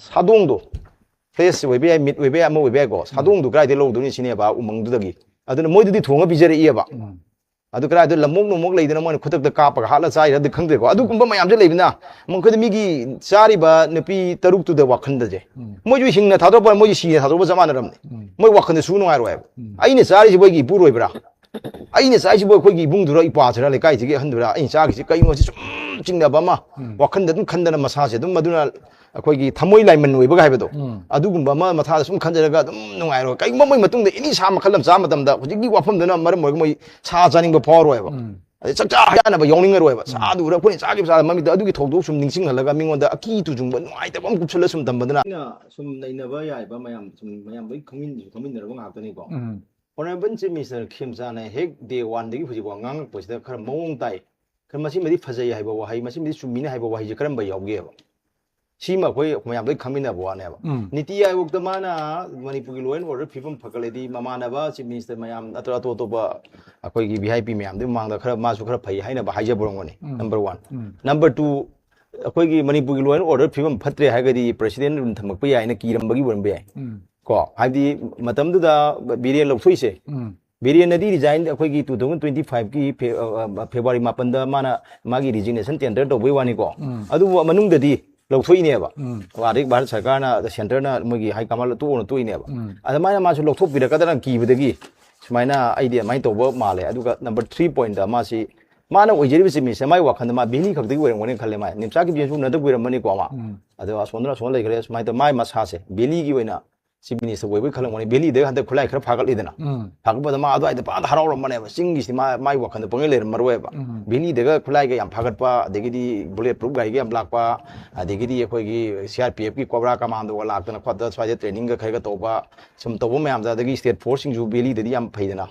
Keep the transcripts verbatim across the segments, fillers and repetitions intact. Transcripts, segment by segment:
ꯁꯥꯗꯣꯡꯗꯣ, flash ꯑꯣꯏꯕ ꯌꯥꯏ, ꯃꯤꯠ ꯑꯣꯏꯕ ꯌꯥꯏ, ꯑꯃ ꯑꯣꯏꯕ ꯌꯥꯏꯀꯣ, ꯁꯥꯗꯣꯡꯗꯣ ꯀꯗꯥꯏꯗꯩ ꯂꯧꯗꯣꯏꯅꯤ ꯁꯤꯅꯦꯕ, ꯎꯃꯪꯗꯨꯗꯒꯤ꯫ ꯑꯗꯨꯅ ꯃꯣꯏꯗꯗꯤ ꯊꯣꯡꯉ ꯄꯤꯖꯔꯛꯏꯑꯕ꯫ ꯑꯗꯨ ꯀꯗꯥꯏꯗ ꯂꯝꯃꯣꯛ ꯅꯨꯡꯃꯣꯛ ꯂꯩꯗꯅ ꯃꯣꯏꯅ ꯈꯨꯗꯛꯇ ꯀꯥꯞꯄꯒ ꯍꯥꯠꯂ ꯆꯥꯏꯔꯗꯤ ꯈꯪꯗ꯭ꯔꯦꯀꯣ, ꯑꯗꯨꯒꯨꯝꯕ ꯃꯌꯥꯝꯁꯦ ꯂꯩꯕꯅ ꯃꯈꯣꯏꯗ, ꯃꯤꯒꯤ ꯆꯥꯔꯤꯕ ꯅꯨꯄꯤ ꯇꯔꯨꯛꯇꯨꯗ ꯋꯥꯈꯜꯗꯁꯦ, ꯃꯣꯏꯁꯨ ꯍꯤꯡꯅ ꯊꯥꯗꯣꯛꯄ, ꯃꯣꯏꯁꯨ ꯁꯤꯅ ꯊꯥꯗꯣꯛꯄ ꯆꯞ ꯃꯥꯟꯅꯔꯝꯅꯤ꯫ ꯃꯣꯏ ꯋꯥꯈꯜꯗꯁꯨ ꯅꯨꯡꯉꯥꯏꯔꯣꯏꯕ꯫ ꯑꯩꯅ ꯆꯥꯔꯤꯁꯤꯕꯨ ꯑꯩꯒꯤ ꯏꯄꯨꯔꯣꯏꯕ꯭ꯔꯥ? ꯑꯩꯅ ꯆꯥꯔꯤꯁꯤꯕꯨ ꯑꯩꯈꯣꯏꯒꯤ ꯏꯕꯨꯡꯗꯨꯔ, ꯏꯄ꯭ꯋꯥꯁꯤꯔ, ꯂꯩꯀꯥꯏꯁꯤꯒꯤ ꯑꯍꯟꯗꯨꯔ? ꯑꯩꯅ ꯆꯥꯈꯤꯁꯤ ꯀꯩꯅꯣ? ꯁꯤ ꯁꯨꯝ ꯆꯤꯡꯅꯕ ꯑꯃ, ꯋꯥꯈꯟꯗ ꯑꯗꯨꯝ ꯈꯟꯗꯅ ꯃꯁꯥꯁꯦ ꯑꯗꯨꯝ ꯃꯗꯨꯅ ꯑꯩꯈꯣꯏꯒꯤ ꯊꯃꯣꯏ ꯂꯥꯏꯃꯟ ꯑꯣꯏꯕꯒ ꯍꯥꯏꯕꯗꯣ, ꯑꯗꯨꯒꯨꯝꯕ ꯑꯃ ꯃꯊꯥꯗ ꯁꯨꯝ ꯈꯟꯖꯔꯒ ꯑꯗꯨꯝ ꯅꯨꯡꯉꯥꯏꯔꯣꯏ꯫ ꯀꯩꯒꯨꯝꯕ ꯃꯣꯏ ꯃꯇꯨꯡꯗ ꯑꯦꯅꯤ ꯁꯥ ꯃꯈꯜ ꯑꯃ ꯆꯥꯕ ꯃꯇꯝꯗ ꯍꯧꯖꯤꯛꯀꯤ ꯋꯥꯐꯝꯗꯨꯅ ꯃꯔꯝ ꯑꯣꯏꯔꯒ ꯃꯣꯏ ꯁꯥ ꯆꯥꯅꯤꯡꯕ ꯐꯥꯎꯔꯣꯏꯕ꯫ ꯑꯗꯩ ꯆꯥꯛꯆꯥ ꯍꯩꯖꯥꯅꯕ ꯌꯥꯎꯅꯤꯡꯉꯔꯣꯏꯕ꯫ ꯁꯥꯗꯨ ꯎꯔ ꯑꯩꯈꯣꯏꯅ ꯆꯥꯈꯤꯕ ꯆꯥꯗ ꯃꯃꯤꯠꯇ ꯑꯗꯨꯒꯤ ꯊꯧꯗꯣꯛ ꯁꯨꯝ ꯅꯤꯡꯁꯤꯡꯍꯜꯂꯒ ꯃꯤꯉꯣꯟꯗ ꯑꯀꯤ ꯇꯨꯖꯨꯡꯕ ꯅꯨꯡꯉꯥꯏꯇꯕ ꯑꯃ ꯀꯨꯞꯁꯜꯂ ꯁꯨꯝ ꯊꯝꯕꯗꯨꯅ ꯑꯩꯅ ꯁꯨꯝ ꯅꯩꯅꯕ ꯌꯥꯏꯕ ꯃꯌꯥꯝ ꯁꯨꯝ ꯃꯌꯥꯝ ꯂꯣꯏ ꯈꯪꯃꯤꯟꯅꯁꯨ ꯈꯪꯃꯤꯟꯅꯔꯕ ꯉꯥꯛꯇꯅꯤꯀꯣ꯫ Honorable Chief Minister ꯈꯦꯝꯆꯥꯅ ꯍꯦꯛ day one ꯗꯒꯤ ꯍꯧꯖꯤꯛꯐꯥꯎ ꯉꯥꯡꯉꯛꯄꯁꯤꯗ ꯈꯔ ꯃꯑꯣꯡ ꯇꯥꯏ, ꯈꯔ ꯃꯁꯤꯃꯗꯤ ꯐꯖꯩ ꯍꯥꯏꯕ ꯋꯥꯍꯩ, ꯃꯁꯤꯃꯗꯤ ꯆꯨꯝꯃꯤꯅ ꯍꯥꯏꯕ ꯋꯥꯍꯩꯁꯦ ꯀꯔꯝꯕ ꯌꯥꯎꯒꯦꯕ? ꯁꯤꯃ ꯑꯩꯈꯣꯏ ꯃꯌꯥꯝ ꯂꯣꯏ ꯈꯪꯃꯤꯟꯅꯕ ꯋꯥꯅꯦꯕ꯫ ꯎꯝ꯫ ꯅꯤꯇꯤ ꯑꯥꯌꯣꯒꯇ ꯃꯥꯅ ꯃꯅꯤꯄꯨꯔꯒꯤ law and order ꯐꯤꯕꯝ ꯐꯒꯠꯂꯗꯤ ꯃꯃꯥꯟꯅꯕ Chief Minister ꯃꯌꯥꯝ ꯅꯠꯇ꯭ꯔ ꯑꯇꯣꯞ ꯑꯇꯣꯞꯄ ꯑꯩꯈꯣꯏꯒꯤ V I P ꯃꯌꯥꯝꯗꯨꯒꯤ ꯃꯃꯥꯡꯗ ꯈꯔ ꯃꯥꯁꯨ ꯈꯔ ꯐꯩ ꯍꯥꯏꯅꯕ ꯍꯥꯏꯖꯕ ꯑꯣꯏꯔꯝꯒꯅꯤ꯫ ꯎꯝ꯫ Number one꯫ ꯎꯝ꯫ Number two, ꯑꯩꯈꯣꯏꯒꯤ ꯃꯅꯤꯄꯨꯔꯒꯤ law and order ꯐꯤꯕꯝ ꯐꯠꯇ꯭ꯔꯦ ꯍꯥꯏꯔꯒꯗꯤ president room ꯊꯝꯃꯛꯄ ꯌꯥꯏꯅ ꯀꯤꯔꯝꯕꯒꯤ ꯑꯣꯏꯔꯝꯕ ꯌꯥꯏ꯫ ꯎꯝ꯫ ꯀꯣ, ꯍꯥꯏꯕꯗꯤ ꯃꯇꯝꯗꯨꯗ ꯕꯤꯔꯦꯟ ꯂꯧꯊꯣꯛꯏꯁꯦ꯫ ꯎꯝ꯫ ꯕꯤꯔꯦꯟꯅꯗꯤ resign ꯑꯩꯈꯣꯏꯒꯤ two thousand twenty five ꯀꯤ ꯐꯦ-, ꯑ, ꯑ, February ꯃꯥꯄꯟꯗ ꯃꯥꯅ ꯃꯥꯒꯤ resignation tender ꯇꯧꯕꯩ ꯋꯥꯅꯤꯀꯣ꯫ ꯎꯝ꯫ ꯑꯗꯨꯕꯨ ꯃꯅꯨꯡꯗꯗꯤ ꯂꯧꯊꯣꯛꯏꯅꯦꯕ꯫ ꯎꯝ꯫ ꯑꯗꯩ ꯚꯥꯔꯠ ꯁꯔꯀꯥꯔꯅ, centreꯅ ꯃꯣꯏꯒꯤ high command ꯇꯣꯛꯑꯣꯅ ꯇꯣꯛꯏꯅꯦꯕ꯫ ꯎꯝ꯫ ꯑꯗꯨꯃꯥꯏꯅ ꯃꯥꯁꯨ ꯂꯧꯊꯣꯛꯄꯤꯔꯛꯀꯗ꯭ꯔꯅ ꯀꯤꯕꯗꯒꯤ ꯁꯨꯃꯥꯏꯅ ꯑꯩꯗꯤ ꯑꯗꯨꯃꯥꯏꯅ ꯇꯧꯕ ꯃꯥꯜꯂꯦ꯫ ꯑꯗꯨꯒ number three pointꯇ ꯃꯥꯁꯤ ꯃꯥꯅ ꯑꯣꯏꯖꯔꯤꯕ Chief Minister ꯃꯥꯒꯤ ꯋꯥꯈꯜꯗ ꯃꯥ valley ꯈꯛꯇꯒꯤ ꯑꯣꯏꯔꯝꯒꯅꯤ ꯈꯜꯂꯦ꯫ ꯃꯥ ꯅꯤꯝꯆꯥ ꯀꯤꯞꯒꯦꯟꯁꯨ ꯎꯅꯗꯕ ꯀꯨꯏꯔꯝꯃꯅꯤꯀꯣ ꯃꯥ꯫ ꯎꯝ꯫ ꯑꯗꯣ ꯑꯁꯣꯝꯗꯅ ꯑꯁꯣꯝꯗ ꯂꯩꯈ꯭ꯔꯦ꯫ ꯁꯨꯃꯥꯏꯅ ꯇꯧ ꯃꯥꯏ ꯃꯁꯥꯁꯦ valleyꯒꯤ ꯑꯣꯏꯅ Chief Minister ꯑꯣꯏꯕꯒꯤ ꯈꯜꯂꯝꯒꯅꯤ꯫ Valleyꯗ ꯍꯟꯗꯛ ꯈꯨꯠꯂꯥꯏ ꯈꯔ ꯐꯥꯒꯠꯂꯤꯗꯅ꯫ ꯎꯝ꯫ ꯐꯥꯒꯠꯄꯗ ꯃꯥ ꯑꯗꯨꯋꯥꯏꯗ ꯄꯥꯗ ꯍꯔꯥꯎꯔꯝꯕꯅꯦꯕ꯫ ꯆꯤꯡꯒꯤꯁꯤꯗꯤ ꯃꯥ, ꯃꯥꯏ ꯋꯥꯈꯜꯗ ꯄꯪꯂꯩ ꯂꯩꯔꯝꯃꯔꯣꯏꯕ꯫ ꯎꯝ꯫ Valleyꯗꯒ ꯈꯨꯠꯂꯥꯏꯒ ꯌꯥꯝ ꯐꯥꯒꯠꯄ, ꯑꯗꯒꯤꯗꯤ bullet proof ꯒꯥꯔꯤꯒ ꯌꯥꯝ ꯂꯥꯛꯄ, ꯑꯗꯒꯤꯗꯤ ꯑꯩꯈꯣꯏꯒꯤ C R P Fꯀꯤ Cobra Commandoꯒ ꯂꯥꯛꯇꯅ ꯈꯣꯠꯇꯅ ꯁ꯭ꯋꯥꯏꯗ trainingꯒ ꯈꯔꯒ ꯇꯧꯕ, ꯁꯨꯝ ꯇꯧꯕ ꯃꯌꯥꯝꯗ, ꯑꯗꯒꯤ state forceꯁꯤꯡꯁꯨ Valleyꯗꯗꯤ ꯌꯥꯝ ꯐꯩꯗꯅ꯫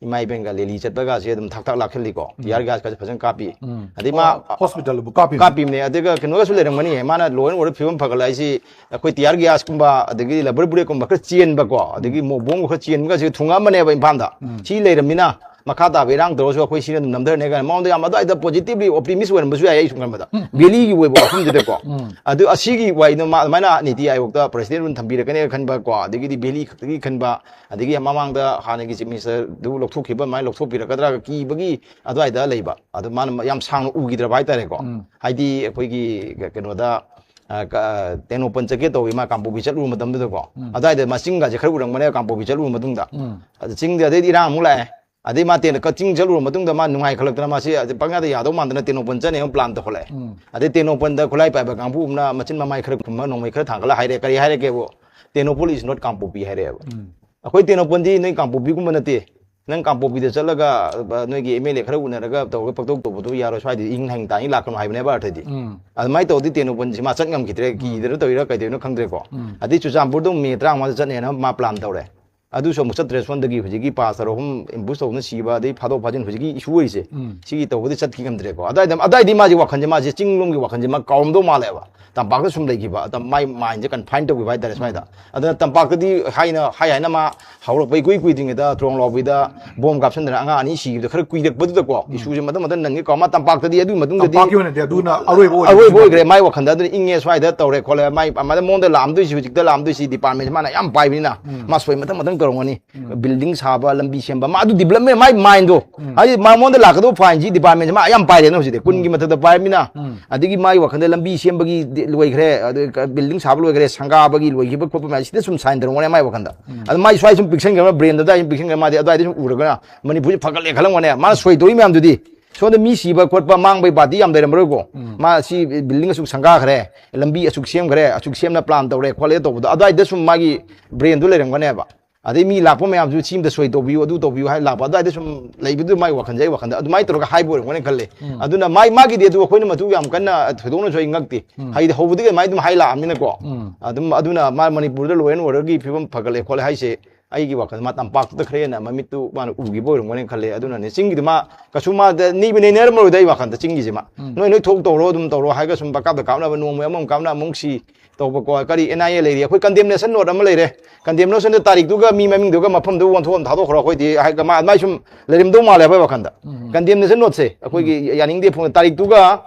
ꯏꯃꯥ ꯏꯕꯦꯟꯒ rally ꯆꯠꯄꯒꯁꯦ ꯑꯗꯨꯝ ꯊꯥꯛ ꯊꯥꯛ ꯂꯥꯛꯁꯜꯂꯤꯀꯣ꯫ ꯎꯝ꯫ Tear gasꯀꯁꯦ ꯐꯖꯅ ꯀꯥꯞꯄꯤ꯫ ꯎꯝ꯫ ꯑꯗꯩ ꯃꯥ ꯑꯣ, hospitalꯕꯨ ꯀꯥꯞꯄꯤꯕ? ꯀꯥꯞꯄꯤꯕꯅꯦ꯫ ꯑꯗꯨꯒ ꯀꯩꯅꯣꯒꯁꯨ ꯂꯩꯔꯝꯒꯅꯤ꯫ ꯃꯥꯅ law and order ꯐꯤꯕꯝ ꯐꯒꯠꯂꯛꯏꯁꯤ ꯑꯩꯈꯣꯏ tear gasꯀꯨꯝꯕ, ꯑꯗꯒꯤ rubber bulletꯀꯨꯝꯕ ꯈꯔ ꯆꯦꯟꯕꯀꯣ, ꯑꯗꯒꯤ ꯎꯝ꯫ ꯃꯣ-, bomb ꯈꯔ ꯆꯦꯟꯕꯒꯁꯦ ꯊꯨꯡꯉꯛꯑꯝꯕꯅꯦꯕ ꯏꯝꯐꯥꯜꯗ꯫ ꯎꯝ꯫ ꯁꯤ ꯂꯩꯔꯝꯃꯤꯅ ꯃꯈꯥ ꯇꯥꯕ ꯏꯔꯥꯡ ꯇꯧꯔꯁꯨ ꯑꯩꯈꯣꯏ ꯁꯤꯅ ꯑꯗꯨꯝ ꯅꯝꯊꯔꯅꯤ ꯀꯥꯏꯅ ꯃꯉꯣꯟꯗ ꯌꯥꯝ ꯑꯗꯨꯋꯥꯏꯗ positively optimist ꯑꯣꯏꯔꯝꯕꯁꯨ ꯌꯥꯏ꯫ ꯑꯩ ꯁꯨꯝ ꯈꯟꯕꯗ ꯚꯦꯂꯤꯒꯤ ꯑꯣꯏꯕ ꯋꯥꯐꯝꯁꯤꯗꯀꯣ꯫ ꯑꯗꯨ ꯑꯁꯤꯒꯤ ꯋꯥꯔꯤꯗꯣ ꯃꯥ ꯑꯗꯨꯃꯥꯏꯅ ꯅꯤꯇꯤ ꯑꯥꯌꯣꯒꯇ ꯄ꯭ꯔꯁꯤꯗꯦꯟ ꯑꯣꯏꯅ ꯊꯝꯕꯤꯔꯛꯀꯅꯦꯅ ꯈꯟꯕ ꯀꯣ, ꯑꯗꯒꯤꯗꯤ ꯚꯦꯂꯤ ꯈꯛꯇꯒꯤ ꯈꯟꯕ, ꯑꯗꯒꯤ ꯃꯃꯥꯡꯗ ꯍꯥꯟꯅꯒꯤ ꯆꯤꯐ ꯃꯤꯅꯤꯁꯇꯔꯗꯨ ꯂꯧꯊꯣꯛꯈꯤꯕ ꯑꯗꯨꯃꯥꯏꯅ ꯂꯧꯊꯣꯛꯄꯤꯔꯛꯀꯗ꯭ꯔꯥ ꯀꯤꯕꯒꯤ ꯑꯗꯨꯋꯥꯏꯗ ꯂꯩꯕ꯫ ꯑꯗꯨ ꯃꯥꯅ ꯌꯥꯝ ꯁꯥꯡꯅ ꯎꯈꯤꯗ꯭ꯔꯕ ꯍꯥꯏꯇꯥꯔꯦꯀꯣ꯫ ꯍꯥꯏꯗꯤ ꯑꯩꯈꯣꯏꯒꯤ ꯀꯩꯅꯣꯗ, ꯑ, ꯀ-, ꯇꯦꯡꯅꯧꯄꯜ ꯆꯠꯀꯦ ꯇꯧꯋꯤ ꯃꯥ ꯀꯥꯡꯄꯣꯛꯄꯤ ꯆꯠꯂꯨꯕ ꯃꯇꯝꯗꯨꯗꯀꯣ꯫ ꯑꯗꯨꯋꯥꯏꯗ ꯃꯥ ꯆꯤꯡꯒꯁꯦ ꯈꯔ ꯎꯔꯝꯒꯅꯦ ꯀꯥꯡꯄꯣꯛꯄꯤ ꯆꯠꯂꯨꯕ ꯃꯇꯨꯡꯗ꯫ ꯑꯗ ꯆꯤꯡꯗꯤ ꯑꯗꯩꯗꯤ ꯏꯔꯥꯡ ꯑꯃꯨꯛ ꯂꯥꯛꯑꯦ꯫ ꯑꯗꯩ ꯃꯥ ꯇꯦꯟ-, ꯀꯛꯆꯤꯡ ꯆꯠꯂꯨꯔ ꯃꯇꯨꯡꯗ ꯃꯥ ꯅꯨꯡꯉꯥꯏꯈꯠꯂꯛꯇꯅ ꯃꯥꯁꯤ ꯄꯪꯌꯥꯗ ꯌꯥꯗꯧ ꯃꯥꯟꯗꯅ ꯇꯦꯡꯅꯧꯄꯜ ꯆꯠꯅꯦꯅ ꯄ꯭ꯂꯥꯟ ꯇꯧꯈꯠꯂꯛꯑꯦ꯫ ꯑꯗꯩ ꯇꯦꯡꯅꯧꯄꯜꯗ ꯈꯨꯠꯂꯥꯏ ꯄꯥꯏꯕ ꯀꯥꯡꯕꯨ ꯑꯃꯅ ꯃꯆꯤꯟ ꯃꯃꯥꯏ ꯈꯔ ꯈꯨꯝꯃ ꯅꯣꯡꯃꯩ ꯈꯔ ꯊꯥꯡꯒꯠꯂ ꯍꯥꯏꯔꯦ꯫ ꯀꯔꯤ ꯍꯥꯏꯔꯒꯦꯕꯨ, "Tengnoupal is not ꯀꯥꯡꯄꯣꯛꯄꯤ" ꯍꯥꯏꯔꯛꯑꯦꯕ꯫ ꯑꯩꯈꯣꯏ ꯇꯦꯡꯅꯧꯄꯜꯗꯤ ꯅꯣꯏ ꯀꯥꯡꯄꯣꯛꯄꯤꯒꯨꯝꯕ ꯅꯠꯇꯦ꯫ ꯅꯪ ꯀꯥꯡꯄꯣꯛꯄꯤꯗ ꯆꯠꯂꯒ, ꯑ, ꯅꯣꯏꯒꯤ ꯑꯦꯝ ꯑꯦꯜ ꯑꯦ ꯈꯔ ꯎꯅꯔꯒ ꯇꯧꯔꯒ ꯄꯛꯇꯧ ꯇꯧꯕꯗꯣ ꯌꯥꯔꯣꯏ, ꯁ꯭ꯋꯥꯏꯗ ꯏꯪ ꯍꯪ ꯇꯥꯡ ꯂꯥꯛꯀꯅꯨ ꯍꯥꯏꯕꯅꯦꯕ ꯑꯥꯔꯊꯗꯤ꯫ ꯑꯗꯨꯃꯥꯏꯅ ꯇꯧꯔꯗꯤ ꯇꯦꯡꯅꯧꯄꯜꯁꯤ ꯃꯥ ꯆꯠ ꯉꯝꯈꯤꯗ꯭ꯔꯦ, ꯀꯤꯗꯅ ꯇꯧꯔꯤꯔꯥ ꯀꯩꯗꯧꯔꯤꯅꯣ ꯈꯪꯗ꯭ꯔꯦꯀꯣ꯫ ꯑꯗꯩ ꯆꯨꯔꯆꯥꯟꯄꯨꯔꯗ ꯑꯃꯨꯛ ꯃꯦ ꯇꯔꯥꯃꯉꯥꯗ ꯆꯠꯅꯦꯅ ꯃꯥ ꯄ꯭ꯂꯥꯟ ꯇꯧꯔꯦ꯫ ꯑꯗꯨꯁꯨ ꯑꯃꯨꯛ ꯆꯠꯇ꯭ꯔꯦ꯫ ꯁꯣꯝꯗꯒꯤ ꯍꯧꯖꯤꯛꯀꯤ ꯄꯥꯁꯇꯔ ꯑꯍꯨꯝ ꯑꯦꯝꯕꯨꯁ ꯇꯧꯗꯅ ꯁꯤꯕ, ꯑꯗꯩ ꯐꯥꯗꯣꯛ ꯐꯥꯖꯤꯟ ꯍꯧꯖꯤꯛꯀꯤ ꯏꯁꯨ ꯑꯣꯏꯔꯤꯁꯦ, ꯁꯤꯒꯤ ꯇꯧꯕꯗꯤ ꯆꯠꯈꯤ ꯉꯝꯗ꯭ꯔꯦꯀꯣ꯫ ꯑꯗꯥꯏꯗ, ꯑꯗꯥꯏꯗꯤ ꯃꯥꯁꯦ ꯋꯥꯈꯜꯁꯦ, ꯃꯥꯁꯦ ꯆꯤꯡꯂꯣꯝꯒꯤ ꯋꯥꯈꯜꯁꯦ ꯃꯥ ꯀꯥꯎꯔꯝꯗꯧ ꯃꯥꯜꯂꯦꯕ꯫ ꯇꯝꯄꯥꯛꯇ ꯁꯨꯝ ꯂꯩꯈꯤꯕ, ꯑꯗ ꯃꯥꯏ ꯃꯥꯏꯟꯁꯦ ꯀꯟꯐꯥꯏꯟ ꯇꯧꯈꯤꯕ ꯍꯥꯏꯇꯥꯔꯦ ꯁ꯭ꯋꯥꯏꯗ꯫ ꯑꯗꯨꯅ ꯇꯝꯄꯥꯛꯇꯗꯤ ꯍꯥꯏꯅ, ꯍꯥꯏ ꯍꯥꯏꯅ ꯃꯥ ꯍꯧꯔꯛꯄ ꯏꯀꯨꯏ ꯀꯨꯏꯗ꯭ꯔꯤꯉꯩꯗ ꯇ꯭ꯔꯣꯡ ꯂꯥꯎꯕꯤꯗ ꯕꯣꯝ ꯀꯥꯞꯁꯤꯟꯗꯅ ꯑꯉꯥꯡ ꯑꯅꯤ ꯁꯤꯈꯤꯕꯗꯣ ꯈꯔ ꯀꯨꯏꯔꯛꯄꯗꯨꯗꯀꯣ, ꯏꯁꯨꯁꯦ ꯃꯊꯪ ꯃꯊꯪ ꯅꯪꯉꯦꯀꯣ꯫ ꯃꯥ ꯇꯝꯄꯥꯛꯇꯗꯤ ꯑꯗꯨꯒꯤ ꯃꯇꯨꯡꯗꯗꯤ ꯇꯝꯄꯥꯛꯀꯤ ꯑꯣꯏꯅꯗꯤ ꯑꯗꯨꯅ ꯑꯔꯣꯏꯕ ꯑꯣꯏ-, ꯑꯔꯣꯏꯕ ꯑꯣꯏꯈ꯭ꯔꯦ ꯃꯥꯏ ꯋꯥꯈꯜꯗ꯫ ꯑꯗꯨꯅ ꯏꯪꯉꯦ ꯁ꯭ꯋꯥꯏꯗ ꯇꯧꯔꯦ ꯈꯣꯠꯂꯦ꯫ ꯃꯥꯏ ꯃꯥꯗ ꯃꯉꯣꯟꯗ ꯂꯥꯛꯑꯝꯗꯣꯏꯁꯤ ꯍꯧꯖꯤꯛꯇ ꯂꯥꯛꯑꯝꯗꯣꯏꯁꯤ ꯗꯤꯄꯥꯔꯠꯃꯦꯟꯁꯦ ꯃꯥꯅ ꯌꯥꯝ ꯄꯥꯏꯕꯅꯤꯅ ꯃꯥ ꯁꯣꯏ ꯃꯊꯪ ꯃꯊꯪ ꯇꯧꯔꯝꯒꯅꯤ꯫ ꯕꯤꯜꯗꯤꯡ ꯁꯥꯕ, ꯂꯝꯕꯤ ꯁꯦꯝꯕ, ꯃꯥ ꯑꯗꯨ ꯗꯤꯕꯂꯞꯃꯦꯟ, ꯃꯥꯏ ꯃꯥꯏꯟꯗꯣ, ꯍꯥꯏꯗꯤ ꯃꯉꯣꯟꯗ ꯂꯥꯛꯀꯗꯧꯕ ꯐꯥꯏꯟꯁꯤ ꯗꯤꯄꯥꯔꯠꯃꯦꯟꯁꯦ ꯃꯥ ꯌꯥꯝ ꯄꯥꯏꯔꯦꯅ ꯍꯧꯖꯤꯛꯇꯤ, ꯀꯨꯟꯒꯤ ꯃꯊꯛꯇ ꯄꯥꯏꯔꯃꯤꯅ꯫ ꯑꯗꯒꯤ ꯃꯥꯒꯤ ꯋꯥꯈꯜꯗ ꯂꯝꯕꯤ ꯁꯦꯝꯕꯒꯤ ꯗꯤ-, ꯂꯣꯏꯈ꯭ꯔꯦ, ꯑꯗꯩ ꯀ-, ꯕꯤꯜꯗꯤꯡ ꯁꯥꯕ ꯂꯣꯏꯈ꯭ꯔꯦ, ꯁꯪꯒꯥꯕꯒꯤ ꯂꯣꯏꯈꯤꯕ ꯈꯣꯠꯄ ꯃꯌꯥꯝ ꯁꯤꯗ ꯁꯨꯝ ꯁꯥꯏꯟ ꯇꯧꯔꯝꯒꯅꯤ ꯃꯥꯏ ꯋꯥꯈꯜꯗ꯫ ꯑꯗ ꯃꯥꯏ ꯁ꯭ꯋꯥꯏ ꯁꯨꯝ ꯄꯤꯛꯁꯟꯈ꯭ꯔꯕ, ꯕ꯭ꯔꯦꯟꯗ ꯑꯗꯥꯏ ꯁꯨꯝ ꯄꯤꯛꯁꯟꯈ꯭ꯔ ꯃꯥꯗꯤ ꯑꯗꯨꯋꯥꯏꯗ ꯁꯨꯝ ꯎꯔꯒꯅ ꯃꯅꯤꯄꯨꯔꯁꯦ ꯐꯒꯠꯂꯦ ꯈꯜꯂꯝꯒꯅꯦ꯫ ꯃꯥꯅ ꯁꯣꯏ ꯇꯧꯔꯤ ꯃꯌꯥꯝꯗꯨꯗꯤ ꯁꯣꯝꯗ ꯃꯤ ꯁꯤꯕ ꯈꯣꯠꯄ ꯃꯥꯡꯕꯒꯤ ꯄꯥꯔꯇꯤ ꯌꯥꯝ ꯂꯩꯔꯝꯃꯔꯣꯏꯀꯣ꯫ ꯃꯥ ꯁꯤ ꯕꯤꯜꯗꯤꯡ ꯑꯁꯨꯛ ꯁꯪꯒꯥꯈ꯭ꯔꯦ, ꯂꯝꯕꯤ ꯑꯁꯨꯛ ꯁꯦꯝꯈ꯭ꯔꯦ, ꯑꯁꯨꯛ ꯁꯦꯝꯅ ꯄ꯭ꯂꯥꯟ ꯇꯧꯔꯦ ꯈꯣꯠꯂꯦ ꯇꯧꯕꯗꯣ ꯑꯗꯨꯋꯥꯏꯗ ꯁꯨꯝ ꯃꯥꯒꯤ ꯕ꯭ꯔꯦꯟꯗꯨ ꯂꯩꯔꯝꯒꯅꯦꯕ꯫ ꯑꯗꯩ ꯃꯤ ꯂꯥꯛꯄ ꯃꯌꯥꯝꯁꯨ ꯁꯤꯝꯗ ꯁꯣꯏ ꯇꯧꯕꯤꯌꯨ, ꯑꯗꯨ ꯇꯧꯕꯤꯌꯨ ꯍꯥꯏꯅ ꯂꯥꯛꯄ ꯑꯗꯨꯋꯥꯏꯗ ꯁꯨꯝ ꯂꯩꯕꯗꯨ ꯃꯥꯒꯤ ꯋꯥꯈꯜꯁꯦ, ꯑꯩ ꯋꯥꯈꯜꯗ ꯑꯗꯨꯃꯥꯏꯅ ꯇꯧꯔꯒ ꯍꯥꯏꯕ ꯑꯣꯏꯔꯝꯒꯅꯤ ꯈꯜꯂꯦ꯫ ꯑꯗꯨꯅ ꯃꯥꯏ, ꯃꯥꯒꯤꯗꯤ ꯑꯗꯨ ꯑꯩꯈꯣꯏꯅ ꯃꯗꯨ ꯌꯥꯝ ꯀꯟꯅ ꯊꯣꯏꯗꯣꯛꯅꯁꯨ ꯑꯩ ꯉꯛꯇꯦ꯫ ꯍꯥꯏꯗꯤ ꯍꯧꯕꯗꯒꯤ ꯑꯗꯨꯃꯥꯏꯅ ꯑꯗꯨꯝ ꯍꯥꯏ ꯂꯥꯛꯑꯕꯅꯤꯅꯀꯣ꯫ ꯑꯗꯨꯝ ꯑꯗꯨꯅ ꯃꯥ ꯃꯅꯤꯄꯨꯔꯗ law and orderꯒꯤ ꯐꯤꯕꯝ ꯐꯒꯠꯂꯦ ꯈꯣꯠꯂꯦ ꯍꯥꯏꯁꯦ ꯑꯩꯒꯤ ꯋꯥꯈꯜ ꯃꯥ ꯇꯝꯄꯥꯛꯇꯨꯗ ꯈꯔ ꯍꯦꯟꯅ ꯃꯃꯤꯠꯇꯨ ꯃꯥꯅ ꯎꯈꯤꯕ ꯑꯣꯏꯔꯝꯒꯅꯤ ꯈꯜꯂꯦ꯫ ꯑꯗꯨꯅꯅꯦ ꯆꯤꯡꯒꯤꯗꯤ ꯃꯥ ꯀꯩꯁꯨ ꯃꯥ ꯅꯤꯕ ꯅꯩꯅꯔꯝꯃꯔꯣꯏꯗ ꯑꯩ ꯋꯥꯈꯜꯗ꯫ ꯆꯤꯡꯒꯤꯁꯤ ꯃꯥ ꯅꯣꯏ ꯅꯣꯏ ꯊꯣꯛ ꯇꯧꯔꯣ, ꯑꯗꯨꯝ ꯇꯧꯔꯣ ꯍꯥꯏꯔꯒ ꯁꯨꯝ ꯄꯪꯀꯥꯞꯇ ꯀꯥꯞꯅꯕ, ꯅꯣꯡꯃ ꯑꯃꯃꯨꯛ ꯀꯥꯞꯅꯕ, ꯑꯃꯨꯛ ꯁꯤ ꯇꯧꯕꯀꯣ꯫ ꯀꯔꯤ ꯑꯦꯟ ꯑꯥꯏ ꯑꯦ ꯂꯩꯔꯤ, ꯑꯩꯈꯣꯏ ꯀꯟꯗꯦꯝꯅꯦꯁꯟ ꯅꯣꯠ ꯑꯃ ꯂꯩꯔꯦ꯫ ꯀꯟꯗꯦꯝꯅꯦꯁꯟꯗ ꯇꯥꯔꯤꯛꯇꯨꯒ ꯃꯤ ꯃꯃꯤꯡꯗꯨꯒ ꯃꯐꯝꯗꯨ ꯑꯣꯟꯊꯣꯛꯑ ꯑꯃ ꯊꯥꯗꯣꯛꯈ꯭ꯔꯣ꯫ ꯑꯩꯈꯣꯏꯗꯤ ꯍꯥꯏ ꯀꯃꯥꯏ ꯑꯗꯨꯃꯥꯏ ꯁꯨꯝ ꯂꯩꯔꯝꯗꯧ ꯃꯥꯜꯂꯦ ꯑꯩꯈꯣꯏ ꯋꯥꯈꯜꯗ꯫ ꯀꯟꯗꯦꯝꯅꯦꯁꯟ ꯅꯣꯠꯁꯦ ꯑꯩꯈꯣꯏꯒꯤ ꯌꯥꯅꯤꯡꯗꯦ ꯐꯣꯡ ꯇꯥꯔꯤꯛꯇꯨꯒ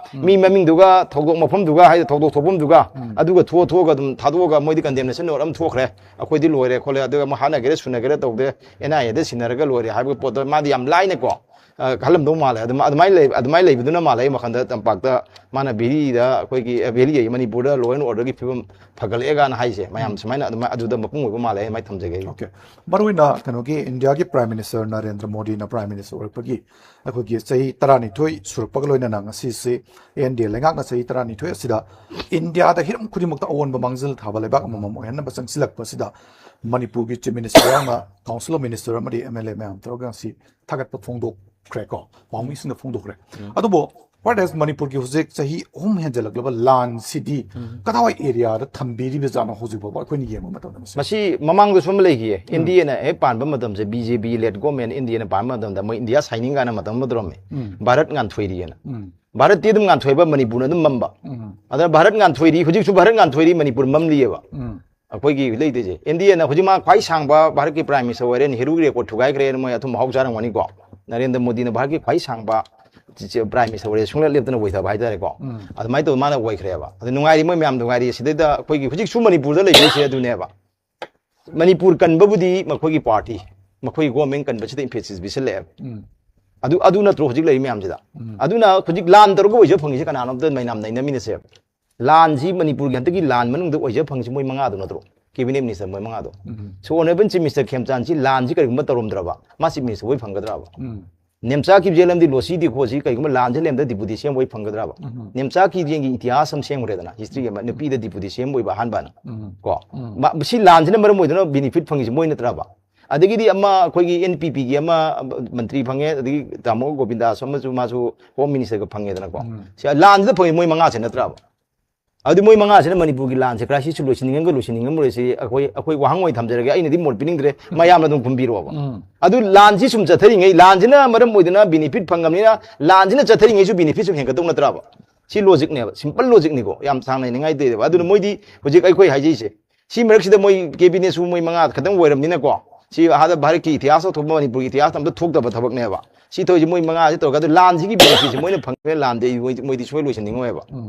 ꯃꯤ ꯃꯃꯤꯡꯗꯨꯒ ꯊꯧꯗꯣꯛ ꯃꯐꯝꯗꯨꯒ ꯍꯥꯏꯗꯤ ꯊꯧꯗꯣꯛ ꯊꯣꯛꯐꯝꯗꯨꯒ ꯑꯗꯨꯒ ꯊꯣꯛꯑ ꯊꯣꯛꯑꯒ ꯑꯗꯨꯝ ꯊꯥꯗꯣꯛꯑꯒ ꯃꯣꯏꯗꯤ ꯀꯟꯗꯦꯝꯅꯦꯁꯟ ꯅꯣꯠ ꯑꯃ ꯊꯣꯛꯈ꯭ꯔꯦ꯫ ꯑꯩꯈꯣꯏꯗꯤ ꯂꯣꯏꯔꯦ ꯈꯣꯠꯂꯦ, ꯑꯗꯨꯒ ꯑꯃ ꯍꯥꯠꯅꯒꯦꯔꯥ ꯁꯨꯅꯒꯦꯔꯥ ꯇꯧꯗꯦ, ꯑꯦꯟ ꯑꯥꯏ ꯑꯦꯗ ꯁꯤꯟꯅꯔꯒ ꯂꯣꯏꯔꯦ ꯍꯥꯏꯕꯒꯤ ꯄꯣꯠꯇꯣ ꯃꯥꯗꯤ ꯌꯥꯝ ꯂꯥꯏꯅꯀꯣ, ꯑ, ꯈꯜꯂꯝꯗꯧ ꯃꯥꯜꯂꯦ꯫ ꯑꯗꯨꯃ-, ꯑꯗꯨꯃꯥꯏꯅ ꯂꯩ-, ꯑꯗꯨꯃꯥꯏꯅ ꯂꯩꯕꯗꯨꯅ ꯃꯥꯜꯂꯦ ꯑꯩ ꯋꯥꯈꯜꯗ꯫ ꯇꯝꯄꯥꯛꯇ ꯃꯥꯅ ꯚꯦꯂꯤꯗ ꯑꯩꯈꯣꯏꯒꯤ, ꯑ, ꯚꯦꯂꯤ ꯑꯌꯦ ꯃꯅꯤꯄꯨꯔꯗ law and orderꯒꯤ ꯐꯤꯕꯝ ꯐꯒꯠꯂꯛꯑꯦꯒꯥꯅ ꯍꯥꯏꯁꯦ ꯃꯌꯥꯝ ꯁꯨꯃꯥꯏꯅ ꯑꯗꯨꯃꯥꯏ-, ꯑꯗꯨꯗ ꯃꯄꯨꯡ ꯑꯣꯏꯕ ꯃꯥꯜꯂꯦ꯫ ꯑꯗꯨꯃꯥꯏꯅ ꯊꯝꯖꯒꯦ ꯑꯩ꯫ ꯑꯣꯀꯦ꯫ ꯃꯔꯨꯑꯣꯏꯅ ꯀꯩꯅꯣꯒꯤ ꯏꯟꯗꯤꯌꯥꯒꯤ ꯄ꯭ꯔꯥꯏꯝ ꯃꯤꯅꯤꯁꯇꯔ ꯅꯔꯦꯟꯗ꯭ꯔ ꯃꯣꯗꯤꯅ ꯄ꯭ꯔꯥꯏꯝ ꯃꯤꯅꯤꯁꯇꯔ ꯑꯣꯏꯔꯛꯄꯒꯤ ꯑꯩꯈꯣꯏꯒꯤ ꯆꯍꯤ ꯇꯔꯥꯅꯤꯊꯣꯏ ꯁꯨꯔꯛꯄꯒ ꯂꯣꯏꯅꯅ ꯉꯁꯤꯁꯦ ꯑꯦꯟ ꯗꯤ ꯑꯦ ꯂꯩꯉꯥꯛꯅ ꯆꯍꯤ ꯇꯔꯥꯅꯤꯊꯣꯏ ꯑꯁꯤꯗ ꯏꯟꯗꯤꯌꯥꯗ ꯍꯤꯔꯝ ꯈꯨꯗꯤꯡꯃꯛꯇ ꯑꯑꯣꯟꯕ ꯃꯥꯡꯖꯤꯜ ꯊꯥꯕ ꯂꯩꯕꯥꯛ ꯑꯃꯃꯝ ꯑꯣꯏꯍꯟꯅꯕ ꯆꯪꯁꯤꯜꯂꯛꯄ ꯑꯁꯤꯗ ꯃꯅꯤꯄꯨꯔꯒꯤ ꯆꯤꯐ ꯃꯤꯅꯤꯁꯇꯔ ꯌꯥꯎꯅ ꯀꯥꯎꯟꯁꯤꯜ ꯑꯣꯐ ꯃꯤꯅꯤꯁꯇꯔ ꯑꯃꯗꯤ ꯑꯦꯝ ꯑꯦꯜ ꯑꯦ ꯃꯌꯥꯝ ꯇꯧꯔꯒ ꯉꯁꯤ ꯊꯥꯒꯠꯄ ꯐꯣꯡꯗꯣꯛꯈ꯭ꯔꯦꯀꯣ, ꯄꯥꯎꯃꯤꯁꯤꯡꯅ ꯐꯣꯡꯗꯣꯛꯈ꯭ꯔꯦ꯫ ꯑꯗꯨꯕꯨ what has ꯃꯅꯤꯄꯨꯔꯒꯤ ꯍꯧꯖꯤꯛ ꯆꯍꯤ ꯑꯍꯨꯝ ꯍꯦꯟꯖꯜꯂꯛꯂꯕ ꯂꯥꯟꯁꯤꯗꯤ ꯀꯗꯥꯏꯋꯥꯏ ꯑꯦꯔꯤꯌꯥꯗ ꯊꯝꯕꯤꯔꯤꯕꯖꯥꯠꯅꯣ ꯍꯧꯖꯤꯛ ꯐꯥꯎꯕ ꯑꯩꯈꯣꯏꯅ ꯌꯦꯡꯕ ꯃꯇꯝꯗ? ꯃꯁꯤ ꯃꯁꯤ ꯃꯃꯥꯡꯗꯁꯨ ꯑꯃ ꯂꯩꯈꯤꯌꯦ꯫ ꯑꯦꯟ ꯗꯤ ꯑꯦꯅ ꯍꯦꯛ ꯄꯥꯟꯕ ꯃꯇꯝꯁꯦ, ꯕꯤ ꯖꯦ ꯄꯤ ꯂꯦꯠ ꯒꯣꯔꯃꯦꯟ ꯑꯦꯟ ꯗꯤ ꯑꯦꯅ ꯄꯥꯟꯕ ꯃꯇꯝꯗ ꯃꯣꯏ ꯏꯟꯗꯤꯌꯥ ꯁꯥꯏꯅꯤꯡ ꯀꯥꯏꯅ ꯃꯇꯝ ꯑꯃ ꯇꯧꯔꯝꯃꯤ꯫ ꯚꯥꯔꯠ ꯉꯥꯟꯊꯣꯏꯔꯤꯑꯅ꯫ ꯚꯥꯔꯠꯇꯤ ꯑꯗꯨꯝ ꯉꯥꯟꯊꯣꯏꯕ, ꯃꯅꯤꯄꯨꯔꯅ ꯑꯗꯨꯝ ꯃꯝꯕ꯫ ꯑꯗ ꯚꯥꯔꯠ ꯉꯥꯟꯊꯣꯏꯔꯤ, ꯍꯧꯖꯤꯛꯁꯨ ꯚꯥꯔꯠ ꯉꯥꯟꯊꯣꯏꯔꯤ, ꯃꯅꯤꯄꯨꯔ ꯃꯝꯂꯤꯑꯕ꯫ ꯑꯩꯈꯣꯏꯒꯤ ꯂꯩꯇꯣꯏꯁꯦ ꯑꯦꯟ ꯗꯤ ꯑꯦꯅ ꯍꯧꯖꯤꯛ ꯃꯥ ꯈ꯭ꯋꯥꯏ ꯁꯥꯡꯕ ꯚꯥꯔꯠꯀꯤ ꯄ꯭ꯔꯥꯏꯝ ꯃꯤꯅꯤꯁꯇꯔ ꯑꯣꯏꯔꯦ, ꯅꯦꯍꯔꯨꯒꯤ ꯔꯦꯀꯣꯔꯠ ꯊꯨꯒꯥꯏꯈ꯭ꯔꯦꯅ ꯃꯣꯏ ꯑꯊꯨꯝ ꯑꯍꯥꯎ ꯆꯥꯔꯝꯒꯅꯤꯀꯣ꯫ ꯅꯔꯦꯟꯗ꯭ꯔ ꯃꯣꯗꯤꯅ ꯚꯥꯔꯠꯀꯤ ꯈ꯭ꯋꯥꯏ ꯁꯥꯡꯕ ꯄ꯭ꯔꯥꯏꯝ ꯃꯤꯅꯤꯁꯇꯔ ꯑꯣꯏꯔꯦ, ꯁꯨꯡꯂꯦꯞ ꯂꯦꯞꯇꯅ ꯑꯣꯏꯊꯕ ꯍꯥꯏꯇꯥꯔꯦꯀꯣ꯫ ꯑꯗꯨꯃꯥꯏꯅ ꯇꯧꯗꯅ ꯃꯥꯅ ꯑꯣꯏꯈ꯭ꯔꯦꯕ꯫ ꯑꯗꯨ ꯅꯨꯡꯉꯥꯏꯔꯤ ꯃꯣꯏ ꯃꯌꯥꯝ ꯅꯨꯡꯉꯥꯏꯔꯤ꯫ ꯁꯤꯗꯩꯗ ꯑꯩꯈꯣꯏꯒꯤ ꯍꯧꯖꯤꯛꯁꯨ ꯃꯅꯤꯄꯨꯔꯗ ꯂꯩꯗꯣꯏꯁꯦ ꯑꯗꯨꯅꯦꯕ꯫ ꯃꯅꯤꯄꯨꯔ ꯀꯟꯕꯕꯨꯗꯤ ꯃꯈꯣꯏꯒꯤ ꯄꯥꯔꯇꯤ, ꯃꯈꯣꯏꯒꯤ ꯒꯣꯔꯃꯦꯟ ꯀꯟꯕꯁꯤꯗ ꯏꯝꯐꯦꯁꯤꯁ ꯄꯤꯁꯜꯂꯛꯑꯦꯕ꯫ ꯑꯗꯨ, ꯑꯗꯨ ꯅꯠꯇ꯭ꯔꯣ ꯍꯧꯖꯤꯛ ꯂꯩꯔꯤ ꯃꯌꯥꯝꯁꯤꯗ? ꯑꯗꯨꯅ ꯍꯧꯖꯤꯛ ꯂꯥꯟ ꯇꯧꯔꯒ ꯑꯣꯏꯖ ꯐꯪꯉꯤꯁꯦ ꯀꯅꯥꯅꯣꯝꯇ ꯃꯌꯥꯝ ꯅꯩꯅꯃꯤꯟꯅꯁꯦꯕ꯫ ꯂꯥꯟꯁꯤ ꯃꯅꯤꯄꯨꯔꯒꯤ ꯍꯟꯗꯛꯀꯤ ꯂꯥꯟ ꯃꯅꯨꯡꯗ ꯑꯣꯏꯖ ꯐꯪꯉꯤꯁꯤ ꯃꯣꯏ ꯃꯉꯥꯗꯣ ꯅꯠꯇ꯭ꯔꯣ? ꯀꯦꯕꯤꯅꯦꯠ ꯃꯤꯅꯤꯁꯇꯔ ꯃꯣꯏ ꯃꯉꯥꯗꯣ꯫ So, ꯑꯣꯅꯔꯦꯕꯜ ꯆꯤꯐ ꯃꯤꯅꯤꯁꯇꯔ ꯈꯦꯝꯆꯥꯟꯁꯤ ꯂꯥꯟꯁꯤ ꯀꯔꯤꯒꯨꯝꯕ ꯇꯧꯔꯝꯗ꯭ꯔꯕ, ꯃꯥ ꯆꯤꯐ ꯃꯤꯅꯤꯁꯇꯔ ꯑꯣꯏ ꯐꯪꯒꯗ꯭ꯔꯕ? ꯅꯦꯝꯆꯥ ꯀꯤꯞꯖꯦ ꯂꯝꯗꯤ ꯂꯣꯁꯤ ꯗꯤꯈꯣꯁꯤ ꯀꯔꯤꯒꯨꯝꯕ ꯂꯥꯟꯁꯤ ꯂꯩꯔꯝꯗ ꯗꯤꯄꯨꯇꯤ ꯁꯤ ꯑꯦꯝ ꯑꯣꯏ ꯐꯪꯒꯗ꯭ꯔꯕ? ꯅꯦꯝꯆꯥ ꯀꯤꯞꯖꯦꯟꯒꯤ ꯏꯇꯤꯍꯥꯁ ꯑꯃ ꯁꯦꯝꯈ꯭ꯔꯦꯗꯅ, ꯍꯤꯁꯇ꯭ꯔꯤ ꯑꯃ, ꯅꯨꯄꯤꯗ ꯗꯤꯄꯨꯇꯤ ꯁꯤ ꯑꯦꯝ ꯑꯣꯏꯕ ꯑꯍꯥꯟꯕꯅ꯫ ꯀꯣ? ꯃꯥ-, ꯁꯤ ꯂꯥꯟꯁꯤꯅ ꯃꯔꯝ ꯑꯣꯏꯗꯨꯅ ꯕꯦꯅꯤꯐꯤꯠ ꯐꯪꯉꯤꯁꯤ ꯃꯣꯏ ꯅꯠꯇ꯭ꯔꯕ? ꯑꯗꯒꯤꯗꯤ ꯑꯃ ꯑꯩꯈꯣꯏꯒꯤ ꯑꯦꯟ ꯄꯤ ꯄꯤꯒꯤ ꯑꯃ ꯃꯟꯇ꯭ꯔꯤ ꯐꯪꯉꯦ, ꯑꯗꯒꯤ ꯇꯥꯃꯣ ꯒꯣꯕꯤꯟꯗꯥꯁ ꯑꯃꯁꯨ ꯃꯥꯁꯨ ꯍꯣꯝ ꯃꯤꯅꯤꯁꯇꯔꯒ ꯐꯪꯉꯦꯗꯅꯀꯣ꯫ ꯁꯤ ꯂꯥꯟꯁꯤꯗ ꯐꯪꯉꯤ ꯃꯣꯏ ꯃꯉꯥꯁꯦ ꯅꯠꯇ꯭ꯔꯕ? ꯑꯗꯨ ꯃꯣꯏ ꯃꯉꯥꯁꯤꯅ ꯃꯅꯤꯄꯨꯔꯒꯤ ꯂꯥꯟꯁꯦ ꯀ꯭ꯔꯥꯏꯁꯤꯁꯁꯨ ꯂꯣꯏꯁꯤꯟꯅꯤꯡꯉꯒ ꯂꯣꯏꯁꯤꯟꯅꯤꯡꯉꯝꯃꯔꯣꯏꯁꯤ ꯑꯩꯈꯣꯏ ꯑꯩꯈꯣꯏ ꯋꯥꯍꯪ ꯑꯣꯏꯅ ꯊꯝꯖꯔꯒꯦ꯫ ꯑꯩꯅꯗꯤ ꯃꯣꯠ ꯄꯤꯅꯤꯡꯗ꯭ꯔꯦ, ꯃꯌꯥꯝꯅ ꯑꯗꯨꯝ ꯈꯨꯝꯕꯤꯔꯣꯕ꯫ ꯑꯗꯨ ꯂꯥꯟꯁꯤ ꯁꯨꯝ ꯆꯠꯊꯔꯤꯉꯩ, ꯂꯥꯟꯁꯤꯅ ꯃꯔꯝ ꯑꯣꯏꯗꯨꯅ ꯕꯤꯅꯤꯐꯤꯠ ꯐꯪꯉꯕꯅꯤꯅ ꯂꯥꯟꯁꯤꯅ ꯆꯠꯊꯔꯤꯉꯩꯁꯨ ꯕꯤꯅꯤꯐꯤꯠ ꯁꯨꯝ ꯍꯦꯟꯒꯠꯇꯧ ꯅꯠꯇ꯭ꯔꯕ? ꯁꯤ ꯂꯣꯖꯤꯛꯅꯦꯕ, ꯁꯤꯝꯄꯜ ꯂꯣꯖꯤꯛꯅꯤꯀꯣ, ꯌꯥꯝ ꯁꯥꯡꯅ ꯍꯥꯏꯅꯤꯡꯉꯥꯏ ꯂꯩꯇꯦꯕ꯫ ꯑꯗꯨꯅ ꯃꯣꯏꯗꯤ ꯍꯧꯖꯤꯛ ꯑꯩꯈꯣꯏ ꯍꯥꯏꯖꯩꯁꯦ, ꯁꯤ ꯃꯔꯛꯁꯤꯗ ꯃꯣꯏ ꯀꯦꯕꯤꯅꯦꯠꯁꯨ ꯃꯣꯏ ꯃꯉꯥ ꯈꯛꯇꯪ ꯑꯣꯏꯔꯕꯅꯤꯅꯀꯣ, ꯁꯤ ꯑꯥꯗ ꯚꯥꯔꯠꯀꯤ ꯏꯇꯤꯍꯥꯁꯇ ꯊꯣꯛꯄ, ꯃꯅꯤꯄꯨꯔꯒꯤ ꯏꯇꯤꯍꯥꯁꯇ ꯑꯝꯇ ꯊꯣꯛꯇꯕ ꯊꯕꯛꯅꯦꯕ꯫ ꯁꯤ ꯊꯣꯛꯏꯁꯦ ꯃꯣꯏ ꯃꯉꯥꯁꯤ ꯇꯧꯔꯒ, ꯑꯗꯨ ꯂꯥꯟꯁꯤꯒꯤ ꯕꯦꯅꯤꯐꯤꯠꯁꯦ ꯃꯣꯏꯅ ꯐꯪꯉꯦ, ꯂꯥꯟꯗꯤ ꯑꯩ ꯃꯣꯏꯗꯤ, ꯃꯣꯏꯗꯤ ꯁꯨꯡꯂꯣꯏ ꯂꯣꯏꯁꯤꯟꯅꯤꯡꯉꯣꯏꯕ꯫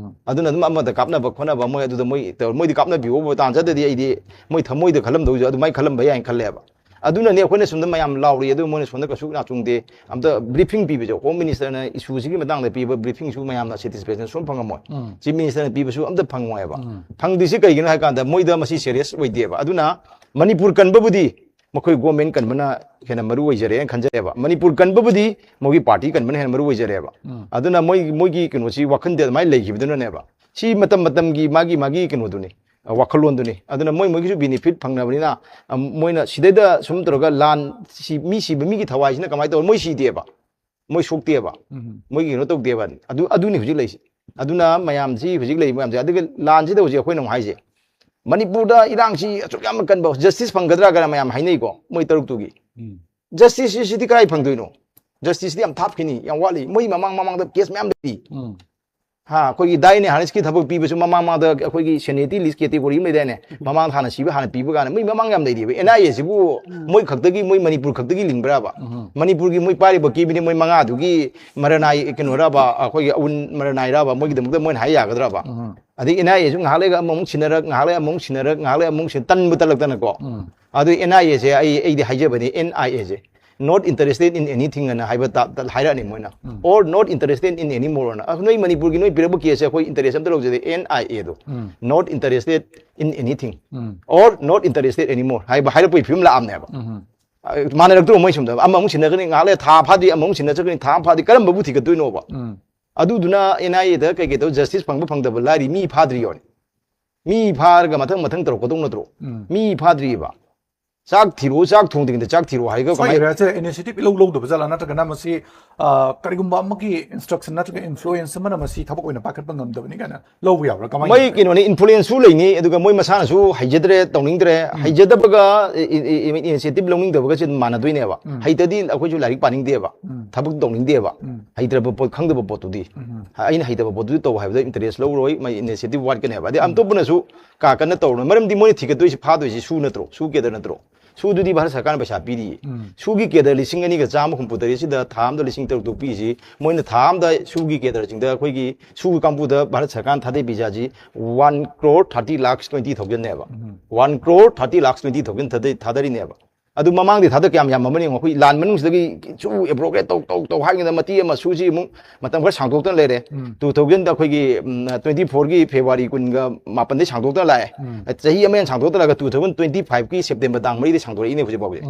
ꯑꯗꯨꯅ ꯑꯗꯨꯝ ꯑꯃꯗ ꯀꯥꯞꯅꯕ ꯈꯣꯠꯅꯕ, ꯃꯣꯏ ꯑꯗꯨꯗ ꯃꯣꯏ ꯇꯧ-, ꯃꯣꯏꯗꯤ ꯀꯥꯞꯅꯕꯤꯌꯣꯕ ꯇꯥꯟꯖꯗ꯭ꯔꯗꯤ ꯑꯩꯗꯤ ꯃꯣꯏ ꯊꯃꯣꯏꯗ ꯈꯜꯂꯝꯗꯧꯁꯨ ꯑꯗꯨꯃꯥꯏꯅ ꯈꯜꯂꯝꯕ ꯌꯥꯏꯅ ꯈꯜꯂꯦꯕ꯫ ꯑꯗꯨꯅꯅꯦ ꯑꯩꯈꯣꯏꯅ ꯁꯣꯝꯗ ꯃꯌꯥꯝ ꯂꯥꯎꯔꯤ, ꯑꯗꯨ ꯃꯣꯏꯅ ꯁꯣꯝꯗ ꯀꯩꯁꯨ ꯅꯥꯆꯨꯡꯗꯦ꯫ ꯑꯝꯇ ꯕ꯭ꯔꯤꯐꯤꯡ ꯄꯤꯕꯁꯦ, ꯍꯣꯝ ꯃꯤꯅꯤꯁꯇꯔꯅ ꯏꯁꯨꯁꯤꯒꯤ ꯃꯇꯥꯡꯗ ꯄꯤꯕ ꯕ꯭ꯔꯤꯐꯤꯡꯁꯨ ꯃꯌꯥꯝꯅ ꯁꯦꯇꯤꯁꯐꯦꯛꯁꯟ ꯁꯨꯝ ꯐꯪꯉꯝꯃꯣꯏ꯫ ꯆꯤꯐ ꯃꯤꯅꯤꯁꯇꯔꯅ ꯄꯤꯕꯁꯨ ꯑꯝꯇ ꯐꯪꯉꯣꯏꯕ꯫ ꯐꯪꯗ꯭ꯔꯤꯁꯤ ꯀꯩꯒꯤꯅꯣ ꯍꯥꯏ ꯀꯥꯟꯗ ꯃꯣꯏꯗ ꯃꯁꯤ ꯁꯦꯔꯤꯌꯁ ꯑꯣꯏꯗꯦꯕ꯫ ꯑꯗꯨꯅ ꯃꯅꯤꯄꯨꯔ ꯀꯟꯕꯕꯨꯗꯤ ꯃꯈꯣꯏ ꯒꯣꯔꯃꯦꯟ ꯀꯟꯕꯅ ꯍꯦꯟꯅ ꯃꯔꯨ ꯑꯣꯏꯖꯔꯦꯅ ꯈꯟꯖꯩꯑꯕ꯫ ꯃꯅꯤꯄꯨꯔ ꯀꯟꯕꯕꯨꯗꯤ ꯃꯣꯏꯒꯤ ꯄꯥꯔꯇꯤ ꯀꯟꯕꯅ ꯍꯦꯟꯅ ꯃꯔꯨ ꯑꯣꯏꯖꯔꯦꯕ꯫ ꯑꯗꯨꯅ ꯃꯣꯏ, ꯃꯣꯏꯒꯤ ꯀꯩꯅꯣꯁꯤ, ꯋꯥꯈꯜꯗꯤ ꯑꯗꯨꯃꯥꯏꯅ ꯂꯩꯈꯤꯕꯗꯨꯅꯅꯦꯕ꯫ ꯁꯤ ꯃꯇꯝ ꯃꯇꯝꯒꯤ ꯃꯥꯒꯤ, ꯃꯥꯒꯤ ꯀꯩꯅꯣꯗꯨꯅꯤ, ꯑ, ꯋꯥꯈꯜꯂꯣꯟꯗꯨꯅꯤ꯫ ꯑꯗꯨꯅ ꯃꯣꯏ, ꯃꯣꯏꯒꯤꯁꯨ ꯕꯤꯅꯤꯐꯤꯠ ꯐꯪꯅꯕꯅꯤꯅ, ꯑ, ꯃꯣꯏꯅ ꯁꯤꯗꯩꯗ ꯁꯨꯝ ꯇꯧꯔꯒ ꯂꯥꯟ, ꯁꯤ, ꯃꯤ ꯁꯤꯕ ꯃꯤꯒꯤ ꯊꯋꯥꯏꯁꯤꯅ ꯀꯃꯥꯏꯅ ꯇꯧꯕ? ꯃꯣꯏ ꯁꯤꯗꯦꯕ, ꯃꯣꯏ ꯁꯣꯛꯇꯦꯕ, ꯃꯣꯏꯒꯤ ꯀꯩꯅꯣ ꯇꯧꯗꯦꯕ꯫ ꯑꯗꯨ, ꯑꯗꯨꯅꯤ ꯍꯧꯖꯤꯛ ꯂꯩꯁꯤ꯫ ꯑꯗꯨꯅ ꯃꯌꯥꯝꯁꯤ ꯍꯧꯖꯤꯛ ꯂꯩꯔꯤꯕ ꯃꯌꯥꯝꯁꯦ, ꯑꯗꯨꯒ ꯂꯥꯟꯁꯤꯗ ꯍꯧꯖꯤꯛ ꯑꯩꯈꯣꯏꯅ ꯑꯃꯨꯛ ꯍꯥꯏꯁꯦ, ꯃꯅꯤꯄꯨꯔꯗ ꯏꯔꯥꯡꯁꯤ ꯑꯁꯨꯛ ꯌꯥꯝꯅ ꯀꯟꯕ, ꯖꯁꯇꯤꯁ ꯐꯪꯒꯗ꯭ꯔꯥ ꯀꯥꯏꯅ ꯃꯌꯥꯝ ꯍꯥꯏꯅꯩꯀꯣ, ꯃꯣꯏ ꯇꯔꯨꯛꯇꯨꯒꯤ꯫ ꯖꯁꯇꯤꯁꯁꯤ, ꯁꯤꯗꯤ ꯀꯗꯥꯏ ꯐꯪꯗꯣꯏꯅꯣ? ꯖꯁꯇꯤꯁꯇꯤ ꯌꯥꯝ ꯊꯥꯞꯈꯤꯅꯤ, ꯌꯥꯝ ꯋꯥꯠꯂꯤ꯫ ꯃꯣꯏ ꯃꯃꯥꯡ ꯃꯃꯥꯡꯗ ꯀꯦꯁ ꯃꯌꯥꯝ ꯂꯩꯔꯤ꯫ ꯍꯥ, ꯑꯩꯈꯣꯏꯒꯤ ꯗꯥꯏꯅꯦ ꯍꯥꯔꯤꯁꯀꯤ ꯊꯕꯛ ꯄꯤꯕꯁꯨ ꯃꯃꯥꯡ ꯃꯃꯥꯡꯗ ꯑꯩꯈꯣꯏꯒꯤ ꯁꯦꯅꯤꯌꯔꯤꯇꯤ ꯂꯤꯁ ꯀꯦꯇꯦꯒꯣꯔꯤ ꯑꯃ ꯂꯩꯗꯥꯏꯅꯦ? ꯃꯃꯥꯡ ꯍꯥꯟꯅ ꯁꯤꯕ ꯍꯥꯟꯅ ꯄꯤꯕ ꯀꯥꯟꯗ ꯃꯣꯏ ꯃꯃꯥꯡ ꯌꯥꯝ ꯂꯩꯔꯤꯕ꯫ ꯑꯦꯟ ꯑꯥꯏ ꯑꯦꯁꯤꯕꯨ ꯃꯣꯏ ꯈꯛꯇꯒꯤ, ꯃꯣꯏ ꯃꯅꯤꯄꯨꯔ ꯈꯛꯇꯒꯤ ꯂꯤꯡꯕ꯭ꯔꯥꯕ? ꯃꯅꯤꯄꯨꯔꯒꯤ ꯃꯣꯏ ꯄꯥꯏꯔꯤꯕ ꯀꯦꯕꯤꯅꯦꯠ ꯃꯣꯏ ꯃꯉꯥꯗꯨꯒꯤ ꯃꯔꯅꯥꯏ ꯀꯩꯅꯣꯔꯕ, ꯑꯩꯈꯣꯏꯒꯤ ꯑꯎꯟ ꯃꯔꯅꯥꯏꯔꯕ, ꯃꯣꯏꯒꯤꯗꯃꯛꯇ ꯃꯣꯏꯅ ꯍꯥꯏ ꯌꯥꯒꯗ꯭ꯔꯕ? ꯑꯗꯩ ꯑꯦꯟ ꯑꯥꯏ ꯑꯦꯁꯨ ꯉꯥꯏꯍꯥꯛ ꯂꯩꯒ ꯑꯃꯃꯨꯛ ꯁꯤꯟꯅꯔꯛ, ꯉꯥꯏꯍꯥꯛ ꯂꯩꯒ ꯑꯃꯃꯨꯛ ꯁꯤꯟꯅꯔꯛ, ꯉꯥꯏꯍꯥꯛ ꯂꯩꯒ ꯑꯃꯃꯨꯛ ꯁꯤꯟꯅ-, ꯇꯟꯕꯨ ꯇꯜꯂꯛꯇꯅꯀꯣ꯫ ꯑꯗꯨ ꯑꯦꯟ ꯑꯥꯏ ꯑꯦꯁꯦ ꯑꯩ, ꯑꯩꯗꯤ ꯍꯥꯏꯖꯕꯅꯤ, ꯑꯦꯟ ꯑꯥꯏ ꯑꯦꯁꯦ not interested in anything ꯑꯅ ꯍꯥꯏꯕ ꯇ-, ꯇ-, ꯍꯥꯏꯔꯛꯑꯅꯤ ꯃꯣꯏꯅ꯫ Or not interested in any more ꯑꯅ꯫ ꯑ, ꯅꯣꯏ ꯃꯅꯤꯄꯨꯔꯒꯤ ꯅꯣꯏ ꯄꯤꯔꯛꯄ ꯀꯦꯁꯁꯦ ꯑꯩꯈꯣꯏ ꯏꯟꯇꯔꯦꯁ ꯑꯝꯇ ꯂꯧꯖꯗꯦ, ꯑꯦꯟ ꯑꯥꯏ ꯑꯦꯗꯣ꯫ Not interested in anything or not interested anymore ꯍꯥꯏꯕ ꯍꯥꯏꯔꯛꯄꯒꯤ ꯐꯤꯕꯝ ꯂꯥꯛꯑꯕꯅꯦꯕ꯫ ꯑ, ꯃꯥꯟꯅꯔꯛꯇ꯭ꯔꯣ? ꯃꯣꯏ ꯁꯣꯝꯗ ꯑꯃꯃꯨꯛ ꯁꯤꯟꯅꯒꯅꯤ, ꯉꯥꯏꯍꯥꯛ ꯂꯩꯔ ꯊꯥ ꯐꯥꯗ꯭ꯔꯤ, ꯑꯃꯃꯨꯛ ꯁꯤꯟꯅ ꯆꯠꯀꯅꯤ, ꯊꯥ ꯑꯃ ꯐꯥꯗ꯭ꯔꯤ, ꯀꯔꯝꯕꯕꯨ ꯊꯤꯒꯠꯇꯣꯏꯅꯣꯕ? ꯑꯗꯨꯗꯨꯅ ꯑꯦꯟ ꯑꯥꯏ ꯑꯦꯗ ꯀꯩꯀꯩ ꯇꯧ, ꯖꯁꯇꯤꯁ ꯐꯪꯕ ꯐꯪꯗꯕ ꯂꯥꯏꯔꯤ, ꯃꯤ ꯐꯥꯗ꯭ꯔꯤ ꯌꯣꯅꯤ꯫ ꯃꯤ ꯐꯥꯔꯒ ꯃꯊꯪ ꯃꯊꯪ ꯇꯧꯔꯛꯀꯗꯧ ꯅꯠꯇ꯭ꯔꯣ? ꯃꯤ ꯐꯥꯗ꯭ꯔꯤꯕ꯫ ꯆꯥꯛ ꯊꯤꯔꯛꯑꯣ, ꯆꯥꯛ ꯊꯣꯡꯗ꯭ꯔꯤꯉꯩꯗ ꯆꯥꯛ ꯊꯤꯔꯛꯑꯣ ꯍꯥꯏꯒ ꯀꯃꯥꯏ? ꯁꯣꯏꯔꯦ ꯁꯦ, ꯏꯅꯤꯁꯤꯌꯦꯇꯤꯚ ꯏꯂꯧ ꯂꯧꯗꯕ ꯖꯥꯠꯂꯥ, ꯅꯠꯇ꯭ꯔꯒꯅ ꯃꯁꯤ ꯑ, ꯀꯔꯤꯒꯨꯝꯕ ꯑꯃꯒꯤ ꯏꯟꯁꯇ꯭ꯔꯛꯁꯟ ꯅꯠꯇ꯭ꯔꯒ ꯏꯟꯐ꯭ꯂꯨꯌꯦꯟꯁ ꯑꯃꯅ ꯃꯁꯤ ꯊꯕꯛ ꯑꯣꯏꯅ ꯄꯥꯏꯈꯠꯄ ꯉꯝꯗꯕꯅꯤ ꯀꯥꯏꯅ ꯂꯧꯕ ꯌꯥꯕ꯭ꯔꯥ? ꯀꯃꯥꯏꯅ ꯃꯣꯏ ꯇꯧꯒꯦ? ꯀꯩꯅꯣꯅꯤ, ꯏꯟꯐ꯭ꯂꯨꯌꯦꯟꯁꯁꯨ ꯂꯩꯅꯤ, ꯑꯗꯨꯒ ꯃꯣꯏ ꯃꯁꯥꯅꯁꯨ ꯍꯩꯖꯗ꯭ꯔꯦ, ꯇꯧꯅꯤꯡꯗ꯭ꯔꯦ, ꯍꯩꯖꯗꯕꯒ ꯏꯅꯤꯁꯤꯌꯦꯇꯤꯚ ꯂꯧꯅꯤꯡꯗꯕꯒꯁꯦ ꯑꯗꯨꯝ ꯃꯥꯟꯅꯗꯣꯏꯅꯦꯕ꯫ ꯍꯩꯇꯗꯤ ꯑꯩꯈꯣꯏꯁꯨ ꯂꯥꯏꯔꯤꯛ ꯄꯥꯅꯤꯡꯗꯦꯕ, ꯊꯕꯛ ꯇꯧꯅꯤꯡꯗꯦꯕ꯫ ꯍꯩꯇ꯭ꯔꯕ ꯄꯣꯠ, ꯈꯪꯗꯕ ꯄꯣꯠꯇꯨꯗꯤ, ꯑꯩꯅ ꯍꯩꯇꯕ ꯄꯣꯠꯇꯨꯗꯤ ꯇꯧ ꯍꯥꯏꯕꯗ ꯏꯟꯇꯔꯦꯁ ꯂꯧꯔꯣꯏ, ꯃꯣꯏ ꯏꯅꯤꯁꯤꯌꯦꯇꯤꯚ ꯋꯥꯠꯀꯅꯦꯕ꯫ ꯑꯗꯩ ꯑꯇꯣꯞꯄꯅꯁꯨ ꯀꯥ ꯀꯟꯅ ꯇꯧꯔꯣꯏ, ꯃꯔꯝꯗꯤ ꯃꯣꯏꯅ ꯊꯤꯒꯠꯇꯣꯏꯁꯤ, ꯐꯥꯗꯣꯏꯁꯤ ꯁꯨ ꯅꯠꯇ꯭ꯔꯣ, ꯁꯨ ꯀꯦꯗꯔ ꯅꯠꯇ꯭ꯔꯣ? ꯁꯨꯗꯨꯗꯤ ꯚꯥꯔꯠ ꯁꯔꯀꯥꯔꯅ ꯄꯩꯁꯥ ꯄꯤꯔꯤꯌꯦ꯫ ꯁꯨꯒꯤ ꯀꯦꯗꯔ ꯂꯤꯁꯤꯡ ꯑꯅꯤꯒ ꯆꯥꯝꯃ ꯍꯨꯝꯐꯨ ꯇꯔꯦꯠꯁꯤꯗ ꯊꯥ ꯑꯃꯗ ꯂꯤꯁꯤꯡ ꯇꯔꯨꯛ ꯇꯔꯨꯛ ꯄꯤꯔꯤꯁꯤ, ꯃꯣꯏꯅ ꯊꯥ ꯑꯃꯗ ꯁꯨꯒꯤ ꯀꯦꯗꯔꯁꯤꯡꯗ, ꯑꯩꯈꯣꯏꯒꯤ ꯁꯨ ꯀꯥꯡꯕꯨꯗ ꯚꯥꯔꯠ ꯁꯔꯀꯥꯔꯅ ꯊꯥꯗꯩ ꯄꯩꯁꯥꯁꯤ one crore thirty lakhs twenty thousandꯅꯦꯕ꯫ One crore thirty lakhs twenty thousand ꯊꯥꯗꯩ, ꯊꯥꯗꯔꯤꯅꯦꯕ꯫ ꯑꯗꯨ ꯃꯃꯥꯡꯗꯤ ꯊꯥꯗ ꯀꯌꯥꯝ ꯌꯥꯝꯃꯝꯕꯅꯤ ꯌꯦꯡꯉꯣ꯫ ꯑꯩꯈꯣꯏ ꯂꯥꯟ ꯃꯅꯨꯡꯁꯤꯗꯒꯤ ꯁꯨ ꯑꯦꯕ꯭ꯔꯣꯒꯦꯠ ꯇꯧ ꯇꯧ ꯇꯧ ꯍꯥꯏꯔꯤꯉꯩꯗ ꯃꯇꯦꯛ ꯑꯃ ꯁꯨꯁꯤ ꯑꯃꯨꯛ ꯃꯇꯝ ꯈꯔ ꯁꯥꯡꯗꯣꯛꯇꯅ ꯂꯩꯔꯦ꯫ ꯇꯨ ꯊꯥꯎꯖꯟꯗ ꯑꯩꯈꯣꯏꯒꯤ ꯇ꯭ꯋꯦꯟꯇꯤ ꯐꯣꯔꯒꯤ ꯐꯦꯕ꯭ꯔꯨꯋꯥꯔꯤ ꯀꯨꯟꯒ ꯃꯥꯄꯟꯗꯩ ꯁꯥꯡꯗꯣꯛꯇꯅ ꯂꯥꯛꯑꯦ꯫ ꯆꯍꯤ ꯑꯃ ꯍꯦꯟꯅ ꯁꯥꯡꯗꯣꯛꯇꯅ ꯂꯥꯛꯑꯒ ꯇꯨ ꯊꯥꯎꯖꯟ ꯇ꯭ꯋꯦꯟꯇꯤ ꯐꯥꯏꯚꯀꯤ ꯁꯦꯞꯇꯦꯝꯕꯔ ꯇꯥꯡ ꯃꯔꯤꯗꯩ ꯁꯥꯡꯗꯣꯔꯛꯏꯅꯦ ꯍꯧꯖꯤꯛ ꯐꯥꯎꯕꯁꯦ꯫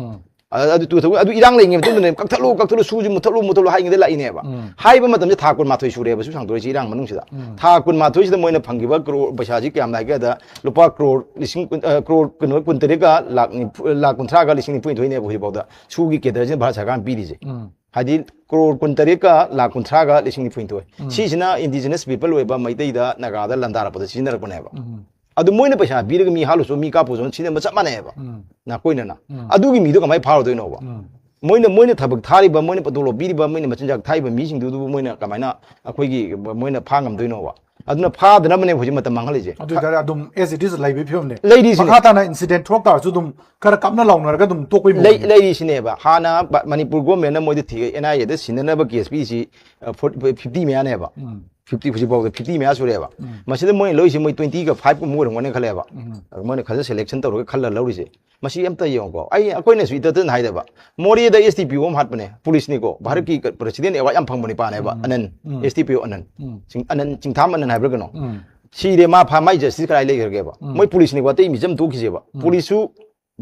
ꯑꯗ ꯑꯗꯨ ꯇꯨ ꯊꯥꯎꯖꯟ ꯑꯗꯨ ꯏꯔꯥꯡ ꯂꯩꯔꯤꯉꯩ ꯃꯇꯨꯡꯗꯅꯦ, "ꯀꯛꯊꯠꯂꯨ, ꯀꯛꯊꯠꯂꯨ, ꯁꯨꯁꯤ ꯃꯨꯠꯊꯠꯂꯨ, ꯃꯨꯠꯊꯠꯂꯨ" ꯍꯥꯏꯉꯩꯗ ꯂꯥꯛꯏꯅꯦꯕ꯫ ꯍꯥꯏꯕ ꯃꯇꯝꯁꯦ ꯊꯥ ꯀꯨꯟꯃꯥꯊꯣꯏ ꯁꯨꯔꯦꯕ ꯁꯨ ꯁꯥꯡꯗꯣꯔꯛꯏꯁꯦ ꯏꯔꯥꯡ ꯃꯅꯨꯡꯁꯤꯗ꯫ ꯊꯥ ꯀꯨꯟꯃꯥꯊꯣꯏꯁꯤꯗ ꯃꯣꯏꯅ ꯐꯪꯈꯤꯕ ꯀ꯭ꯔꯣꯔ ꯄꯩꯁꯥꯁꯤ ꯀꯌꯥꯝ ꯂꯥꯛꯒꯦꯗ ꯂꯨꯄꯥ ꯀ꯭ꯔꯣꯔ ꯂꯤꯁꯤꯡ ꯀꯨꯟ, ꯑ, ꯀ꯭ꯔꯣꯔ ꯀꯩꯅꯣ, ꯀꯨꯟꯇꯔꯦꯠꯀ ꯂꯥꯛ ꯅꯤꯐꯨ, ꯂꯥꯛ ꯀꯨꯟꯊ꯭ꯔꯥꯒ ꯂꯤꯁꯤꯡ ꯅꯤꯐꯨꯅꯤꯊꯣꯏꯅꯦꯕ ꯍꯧꯖꯤꯛꯐꯥꯎꯗ ꯁꯨꯒꯤ ꯀꯦꯗꯔꯁꯤꯅ ꯚꯥꯔꯠ ꯁꯔꯀꯥꯔꯅ ꯄꯤꯔꯤꯁꯦ꯫ ꯍꯥꯏꯗꯤ ꯀ꯭ꯔꯣꯔ ꯀꯨꯟꯇꯔꯦꯠꯀ ꯂꯥꯛ ꯀꯨꯟꯊ꯭ꯔꯥꯒ ꯂꯤꯁꯤꯡ ꯅꯤꯐꯨꯅꯤꯊꯣꯏ꯫ ꯁꯤꯁꯤꯅ ꯏꯟꯗꯤꯖꯤꯅꯁ ꯄꯤꯄꯜ ꯑꯣꯏꯕ ꯃꯩꯇꯩꯗ, ꯅꯥꯒꯥꯗ ꯂꯥꯟꯗꯥꯔꯛꯄꯗ ꯁꯤꯖꯤꯟꯅꯔꯛꯄꯅꯦꯕ꯫ ꯑꯗꯨ ꯃꯣꯏꯅ ꯄꯩꯁꯥ ꯄꯤꯔꯒ ꯃꯤ ꯍꯥꯠꯂꯨꯁꯨ, ꯃꯤ ꯀꯥꯞꯄꯨꯁꯨ ꯁꯤꯖꯤꯟꯅꯕ ꯆꯞ ꯃꯥꯟꯅꯩꯑꯕ꯫ ꯅꯥꯀꯣꯏꯅꯅ꯫ ꯑꯗꯨꯒꯤ ꯃꯤꯗꯣ ꯀꯃꯥꯏꯅ ꯐꯥꯔꯨꯗꯣꯏꯅꯣꯕ? ꯃꯣꯏꯅ, ꯃꯣꯏꯅ ꯊꯕꯛ ꯊꯥꯔꯤꯕ, ꯃꯣꯏꯅ ꯇꯣꯂꯣꯞ ꯄꯤꯔꯤꯕ, ꯃꯣꯏꯅ ꯃꯆꯤꯟꯖꯥꯛ ꯊꯥꯛꯏꯕ ꯃꯤꯁꯤꯡꯗꯨꯕꯨ ꯃꯣꯏꯅ ꯀꯃꯥꯏꯅ ꯑꯩꯈꯣꯏꯒꯤ, ꯃꯣꯏꯅ ꯐꯥ ꯉꯝꯗꯣꯏꯅꯣꯕ? ꯑꯗꯨꯅ ꯐꯥꯗꯅꯕꯅꯦ ꯍꯧꯖꯤꯛ ꯃꯇꯝ ꯃꯥꯡꯍꯜꯂꯤꯁꯦ꯫ ꯑꯗꯨ ꯑꯣꯏꯇꯥꯔꯗꯤ ꯑꯗꯨꯝ as it is ꯂꯩꯕꯒꯤ ꯐꯤꯕꯝꯅꯦ꯫ ꯂꯩꯔꯤꯁꯤꯅꯦ꯫ ꯃꯈꯥ ꯇꯥꯅ ꯏꯟꯁꯤꯗꯦꯟ ꯊꯣꯛꯂꯛ ꯇꯥꯔꯁꯨ ꯑꯗꯨꯝ ꯈꯔ ꯀꯞꯅ ꯂꯥꯎꯅꯔꯒ ꯑꯗꯨꯝ ꯇꯣꯛꯄꯩ ꯂꯩ-, ꯃꯑꯣꯡꯅꯦ꯫ ꯂꯩꯔꯤꯁꯤꯅꯦꯕ꯫ ꯍꯥꯟꯅ ꯕ-, ꯃꯅꯤꯄꯨꯔ ꯒꯣꯔꯃꯦꯟꯅ ꯃꯣꯏꯗ ꯊꯤ-, ꯑꯦꯟ ꯑꯥꯏ ꯑꯦꯗ ꯁꯤꯟꯅꯅꯕ ꯀꯦꯁ ꯄꯤꯔꯤꯁꯤ, ꯑ, ꯐꯣꯔ-, ꯐꯤꯐꯇꯤ ꯃꯌꯥꯅꯦꯕ꯫ ꯐꯤꯐꯇꯤ, ꯍꯧꯖꯤꯛ ꯐꯥꯎꯗ ꯐꯤꯐꯇꯤ ꯃꯌꯥ ꯁꯨꯔꯦꯕ꯫ ꯃꯁꯤꯗ ꯃꯣꯏꯅ ꯂꯧꯔꯤꯁꯤ ꯃꯣꯏ ꯇ꯭ꯋꯦꯟꯇꯤꯒ ꯐꯥꯏꯚ ꯀꯨꯝꯕ ꯑꯣꯏꯔꯝꯒꯅꯤ ꯈꯜꯂꯦꯕ꯫ ꯑꯗ ꯃꯣꯏꯅ ꯈꯜꯂ ꯁꯦꯂꯦꯛꯁꯟ ꯇꯧꯔꯒ ꯈꯜꯂ ꯂꯧꯔꯤꯁꯦ꯫ ꯃꯁꯤ ꯑꯝꯇ ꯌꯦꯡꯉꯨꯀꯣ꯫ ꯑꯩ, ꯑꯩꯈꯣꯏꯅꯁꯨ ꯏꯇꯠꯇꯅ ꯍꯥꯏꯗꯕ꯫ ꯃꯣꯔꯦꯗ ꯑꯦꯁ ꯗꯤ ꯄꯤ ꯑꯣ ꯑꯃ ꯍꯥꯠꯄꯅꯦ꯫ ꯄꯨꯂꯤꯁꯅꯤꯀꯣ꯫ ꯚꯥꯔꯠꯀꯤ ꯄ꯭ꯔꯁꯤꯗꯦꯟ ꯑꯦꯋꯥꯔꯗ ꯌꯥꯝ ꯐꯪꯕ ꯅꯤꯄꯥꯅꯦꯕ꯫ ꯑꯅꯟ꯫ ꯑꯦꯁ ꯗꯤ ꯄꯤ ꯑꯣ ꯑꯅꯟ꯫ ꯆꯤꯡ-, ꯑꯅꯟ ꯆꯤꯡꯊꯥꯝ ꯑꯅꯟ ꯍꯥꯏꯕ꯭ꯔꯥ ꯀꯩꯅꯣ? ꯁꯤꯔꯦ, ꯃꯥ ꯐꯥ-, ꯃꯥꯏ ꯖꯁꯇꯤꯁ ꯀꯗꯥꯏ ꯂꯩꯈ꯭ꯔꯒꯦꯕ? ꯃꯣꯏ ꯄꯨꯂꯤꯁꯅꯤꯀꯣ, ꯑꯇꯩ ꯃꯤꯆꯝ ꯊꯣꯛꯈꯤꯁꯦꯕ꯫ ꯄꯨꯂꯤꯁꯁꯨ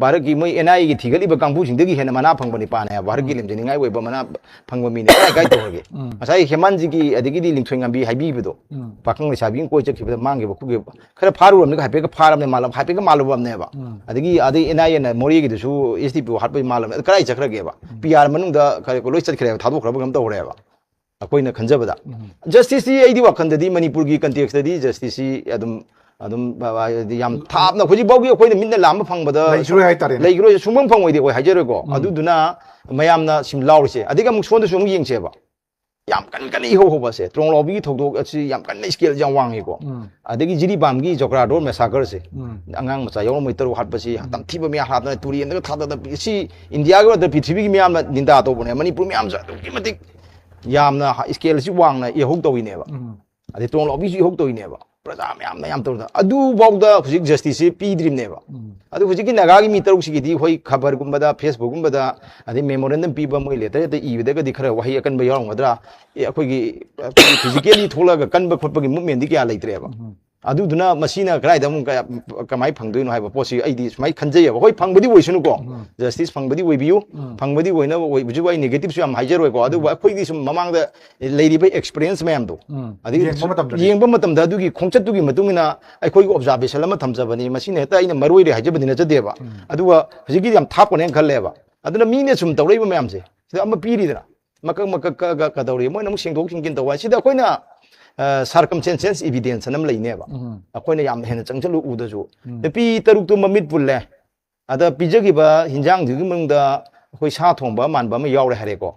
ꯚꯥꯔꯠꯀꯤ ꯃꯣꯏ ꯑꯦꯟ ꯑꯥꯏ ꯑꯦꯒꯤ ꯊꯤꯒꯠꯂꯤꯕ ꯀꯥꯡꯕꯨꯁꯤꯡꯗꯒꯤ ꯍꯦꯟꯅ ꯃꯅꯥ ꯐꯪꯕ ꯅꯤꯄꯥꯅꯦ ꯍꯥꯏꯕ꯫ ꯚꯥꯔꯠꯀꯤ ꯂꯦꯝꯖꯅꯤꯡꯉꯥꯏ ꯑꯣꯏꯕ ꯃꯅꯥ ꯐꯪꯕ ꯃꯤꯅꯦ꯫ ꯀꯥꯏ ꯀꯥꯏ ꯇꯧꯔꯒꯦ? ꯉꯁꯥꯏ ꯍꯦꯃꯟꯖꯤꯒꯤ ꯑꯗꯒꯤꯗꯤ ꯂꯤꯡꯊꯣꯏ ꯉꯝꯕꯤ ꯍꯥꯏꯕꯤꯕꯗꯣ, ꯄꯥꯈꯪ ꯂꯩꯁꯥꯕꯤ ꯑꯃ ꯀꯣꯏ ꯆꯠꯈꯤꯕꯗ ꯃꯥꯡꯈꯤꯕ ꯈꯣꯠꯈꯤꯕ ꯈꯔ ꯐꯥꯔꯨꯔꯕꯅꯤꯒ ꯍꯥꯏꯐꯦꯠꯀ ꯐꯥꯔꯕꯅꯦ ꯃꯥꯜꯂꯝ ꯍꯥꯏꯐꯦꯠꯀ ꯃꯥꯜꯂꯨꯕꯅꯦꯕ꯫ ꯑꯗꯒꯤ ꯑꯗꯩ ꯑꯦꯟ ꯑꯥꯏ ꯑꯦꯅ ꯃꯣꯔꯦꯒꯤꯗꯨꯁꯨ ꯑꯦꯁ ꯗꯤ ꯄꯤ ꯑꯣ ꯍꯥꯠꯄꯩ ꯃꯥꯜꯂꯝꯅꯦ꯫ ꯑꯗꯨ ꯀꯗꯥꯏ ꯆꯠꯈ꯭ꯔꯒꯦꯕ? ꯄꯤ ꯑꯥꯔ ꯃꯅꯨꯡꯗ ꯈꯔ ꯂꯣꯏ ꯆꯠꯈ꯭ꯔꯦꯕ, ꯊꯥꯗꯣꯛꯈ꯭ꯔꯕ ꯀꯩꯅꯣꯝ ꯇꯧꯈ꯭ꯔꯦꯕ꯫ ꯑꯩꯈꯣꯏꯅ ꯈꯟꯖꯕꯗ ꯖꯁꯇꯤꯁꯁꯤ ꯑꯩꯗꯤ ꯋꯥꯈꯜꯗꯗꯤ ꯃꯅꯤꯄꯨꯔꯒꯤ ꯀꯟꯇꯦꯛꯁꯇꯗꯤ ꯖꯁꯇꯤꯁꯁꯤ ꯑꯗꯨꯝ ꯑꯗꯨꯝ ꯍꯥꯏꯗꯤ ꯌꯥꯝ ꯊꯥꯞꯅ ꯍꯧꯖꯤꯛ ꯐꯥꯎꯒꯤ ꯑꯩꯈꯣꯏꯅ ꯃꯤꯠꯅ ꯂꯥꯝꯕ ꯐꯪꯕꯗ ꯂꯩꯈꯤꯔꯣꯏ ꯍꯥꯏꯇꯥꯔꯦꯅꯦ꯫ ꯂꯩꯈꯤꯔꯣꯏ, ꯁꯨꯡꯐꯪ ꯐꯪꯉꯣꯏꯗꯤ ꯑꯩꯈꯣꯏ ꯍꯥꯏꯖꯔꯣꯏꯀꯣ꯫ ꯑꯗꯨꯗꯨꯅ ꯃꯌꯥꯝꯅ ꯁꯨꯝ ꯂꯥꯎꯔꯤꯁꯦ꯫ ꯑꯗꯒꯤ ꯑꯃꯨꯛ ꯁꯣꯝꯗꯁꯨ ꯑꯃꯨꯛ ꯌꯦꯡꯁꯦꯕ꯫ ꯌꯥꯝ ꯀꯟꯅ ꯀꯟꯅ ꯏꯍꯧ ꯍꯧꯕꯁꯦ, ꯇ꯭ꯔꯣꯡꯂꯥꯎꯕꯤꯒꯤ ꯊꯧꯗꯣꯛ ꯑꯁꯤ ꯌꯥꯝ ꯀꯟꯅ ꯁ꯭ꯀꯦꯜ ꯌꯥꯝ ꯋꯥꯡꯉꯤꯀꯣ꯫ ꯑꯗꯒꯤ ꯖꯤꯔꯤꯕꯥꯝꯒꯤ ꯖꯣꯀ꯭ꯔꯥꯗꯣꯔ ꯃꯦꯁꯥꯀꯔꯁꯦ, ꯑꯉꯥꯡ ꯃꯆꯥ ꯌꯥꯎꯔꯝꯃꯣꯏ ꯇꯔꯨꯛ ꯍꯥꯠꯄꯁꯤ, ꯇꯝꯊꯤꯕ ꯃꯌꯥꯝ ꯍꯥꯠꯇꯅ ꯇꯨꯔꯦꯟꯗꯒ ꯊꯥꯗꯗꯅ ꯁꯤ ꯏꯟꯗꯤꯌꯥꯒꯤ ꯑꯣꯏꯅ ꯄ꯭ꯔꯤꯊꯤꯕꯤꯒꯤ ꯃꯤꯌꯥꯝꯅ ꯅꯤꯟꯗꯥ ꯇꯧꯕꯅꯦ꯫ ꯃꯅꯤꯄꯨꯔ ꯃꯤꯌꯥꯝꯁꯨ ꯑꯗꯨꯛꯀꯤ ꯃꯇꯤꯛ ꯌꯥꯝꯅ ꯁ꯭ꯀꯦꯜꯁꯤ ꯋꯥꯡꯅ ꯏꯍꯧ ꯇꯧꯔꯤꯅꯦꯕ꯫ ꯑꯗꯩ ꯇ꯭ꯔꯣꯡꯂꯥꯎꯕꯤꯁꯨ ꯏꯍꯧ ꯇꯧꯔꯤꯅꯦꯕ꯫ ꯄ꯭ꯔꯖꯥ ꯃꯌꯥꯝꯅ ꯌꯥꯝ ꯇꯧꯗꯅ ꯑꯗꯨꯐꯥꯎꯗ ꯍꯧꯖꯤꯛ ꯖꯁꯇꯤꯁꯁꯤ ꯄꯤꯗ꯭ꯔꯤꯕꯅꯦꯕ꯫ ꯑꯗꯨ ꯍꯧꯖꯤꯛꯀꯤ ꯅꯥꯒꯥꯒꯤ ꯃꯤ ꯇꯔꯨꯛꯁꯤꯒꯤꯗꯤ ꯑꯩꯈꯣꯏ ꯈꯕꯔꯒꯨꯝꯕꯗ, ꯐꯦꯁꯕꯨꯛꯀꯨꯝꯕꯗ, ꯑꯗꯩ ꯃꯦꯃꯣꯔꯦꯟꯗꯝ ꯄꯤꯕ ꯃꯣꯏ ꯂꯦꯇꯔ ꯍꯦꯛꯇ ꯏꯕꯗꯒꯗꯤ ꯈꯔ ꯋꯥꯍꯩ ꯑꯀꯟꯕ ꯌꯥꯎꯔꯝꯒꯗ꯭ꯔꯥ? ꯑꯦ, ꯑꯩꯈꯣꯏꯒꯤ, ꯑꯩꯈꯣꯏꯒꯤ ꯐꯤꯖꯤꯀꯦꯜꯂꯤ ꯊꯣꯛꯂꯛꯑꯒ ꯀꯟꯕ ꯈꯣꯠꯄꯒꯤ ꯃꯨꯞꯃꯦꯟꯗꯤ ꯀꯌꯥ ꯂꯩꯇ꯭ꯔꯦꯕ꯫ ꯑꯗꯨꯗꯨꯅ ꯃꯁꯤꯅ ꯀꯗꯥꯏꯗ ꯑꯃꯨꯛ ꯀꯌꯥ-, ꯀꯃꯥꯏꯅ ꯐꯪꯗꯣꯏꯅꯣ ꯍꯥꯏꯕ ꯄꯣꯠꯁꯤ ꯑꯩꯗꯤ ꯁꯨꯃꯥꯏꯅ ꯈꯟꯖꯩꯌꯦꯕ꯫ ꯍꯣꯏ, ꯐꯪꯕꯗꯤ ꯑꯣꯏꯁꯅꯨꯀꯣ, ꯖꯁꯇꯤꯁ ꯐꯪꯕꯗꯤ ꯑꯣꯏꯕꯤꯌꯨ, ꯐꯪꯕꯗꯤ ꯑꯣꯏꯅꯕ ꯑꯣꯏꯕꯁꯨ ꯑꯩ ꯅꯦꯒꯦꯇꯤꯞꯁꯨ ꯌꯥꯝ ꯍꯥꯏꯖꯔꯣꯏꯀꯣ꯫ ꯑꯗꯨꯕꯨ ꯑꯩꯈꯣꯏꯒꯤ ꯁꯨꯝ ꯃꯃꯥꯡꯗ ꯂꯩꯔꯤꯕ ꯑꯦꯛꯁꯄꯤꯔꯤꯌꯦꯟꯁ ꯃꯌꯥꯝꯗꯣ, ꯑꯗꯒꯤ ꯌꯦꯡꯕ ꯃꯇꯝꯗꯗꯤ꯫ ꯌꯦꯡꯕ ꯃꯇꯝꯗ ꯑꯗꯨꯒꯤ ꯈꯣꯡꯆꯠꯇꯨꯒꯤ ꯃꯇꯨꯡ ꯏꯟꯅ ꯑꯩꯈꯣꯏꯒꯤ ꯑꯣꯕꯖꯥꯔꯕꯦꯁꯟ ꯑꯃ ꯊꯝꯖꯕꯅꯤ꯫ ꯃꯁꯤꯅ ꯍꯦꯛꯇ ꯑꯩꯅ ꯃꯔꯨ ꯑꯣꯏꯔꯦ ꯍꯥꯏꯖꯕꯗꯤ ꯅꯠꯆꯗꯦꯕ꯫ ꯑꯗꯨꯒ ꯍꯧꯖꯤꯛꯀꯤꯗꯤ ꯌꯥꯝ ꯊꯥꯞꯄꯅꯦꯅ ꯈꯜꯂꯦꯕ꯫ ꯑꯗꯨꯅ ꯃꯤꯅ ꯁꯨꯝ ꯇꯧꯔꯛꯏꯕ ꯃꯌꯥꯝꯁꯦ, ꯁꯤꯗ ꯑꯃ ꯄꯤꯔꯤꯗꯅ, ꯃꯀꯛ ꯃꯀꯛ ꯀꯛꯑꯒ ꯀꯗꯧꯔꯤ, ꯃꯣꯏꯅ ꯑꯃꯨꯛ ꯁꯦꯡꯗꯣꯛ ꯁꯦꯡꯖꯤꯟ ꯇꯧꯕ ꯍꯥꯏ꯫ ꯁꯤꯗ ꯑꯩꯈꯣꯏꯅ, ꯑ, circumstantial evidence ꯑꯅ ꯑꯃ ꯂꯩꯅꯦꯕ꯫ ꯑꯩꯈꯣꯏꯅ ꯌꯥꯝ ꯍꯦꯟꯅ ꯆꯪꯁꯤꯜꯂꯨ ꯎꯗ꯭ꯔꯁꯨ, ꯅꯨꯄꯤ ꯇꯔꯨꯛꯇꯨ ꯃꯃꯤꯠ ꯄꯨꯜꯂꯦ, ꯑꯗ ꯄꯤꯖꯈꯤꯕ ꯍꯤꯟꯖꯥꯡꯗꯨꯒꯤ ꯃꯅꯨꯡꯗ ꯑꯩꯈꯣꯏ ꯁꯥ ꯊꯣꯡꯕ ꯃꯥꯟꯕ ꯑꯃ ꯌꯥꯎꯔꯦ ꯍꯥꯏꯔꯦꯀꯣ꯫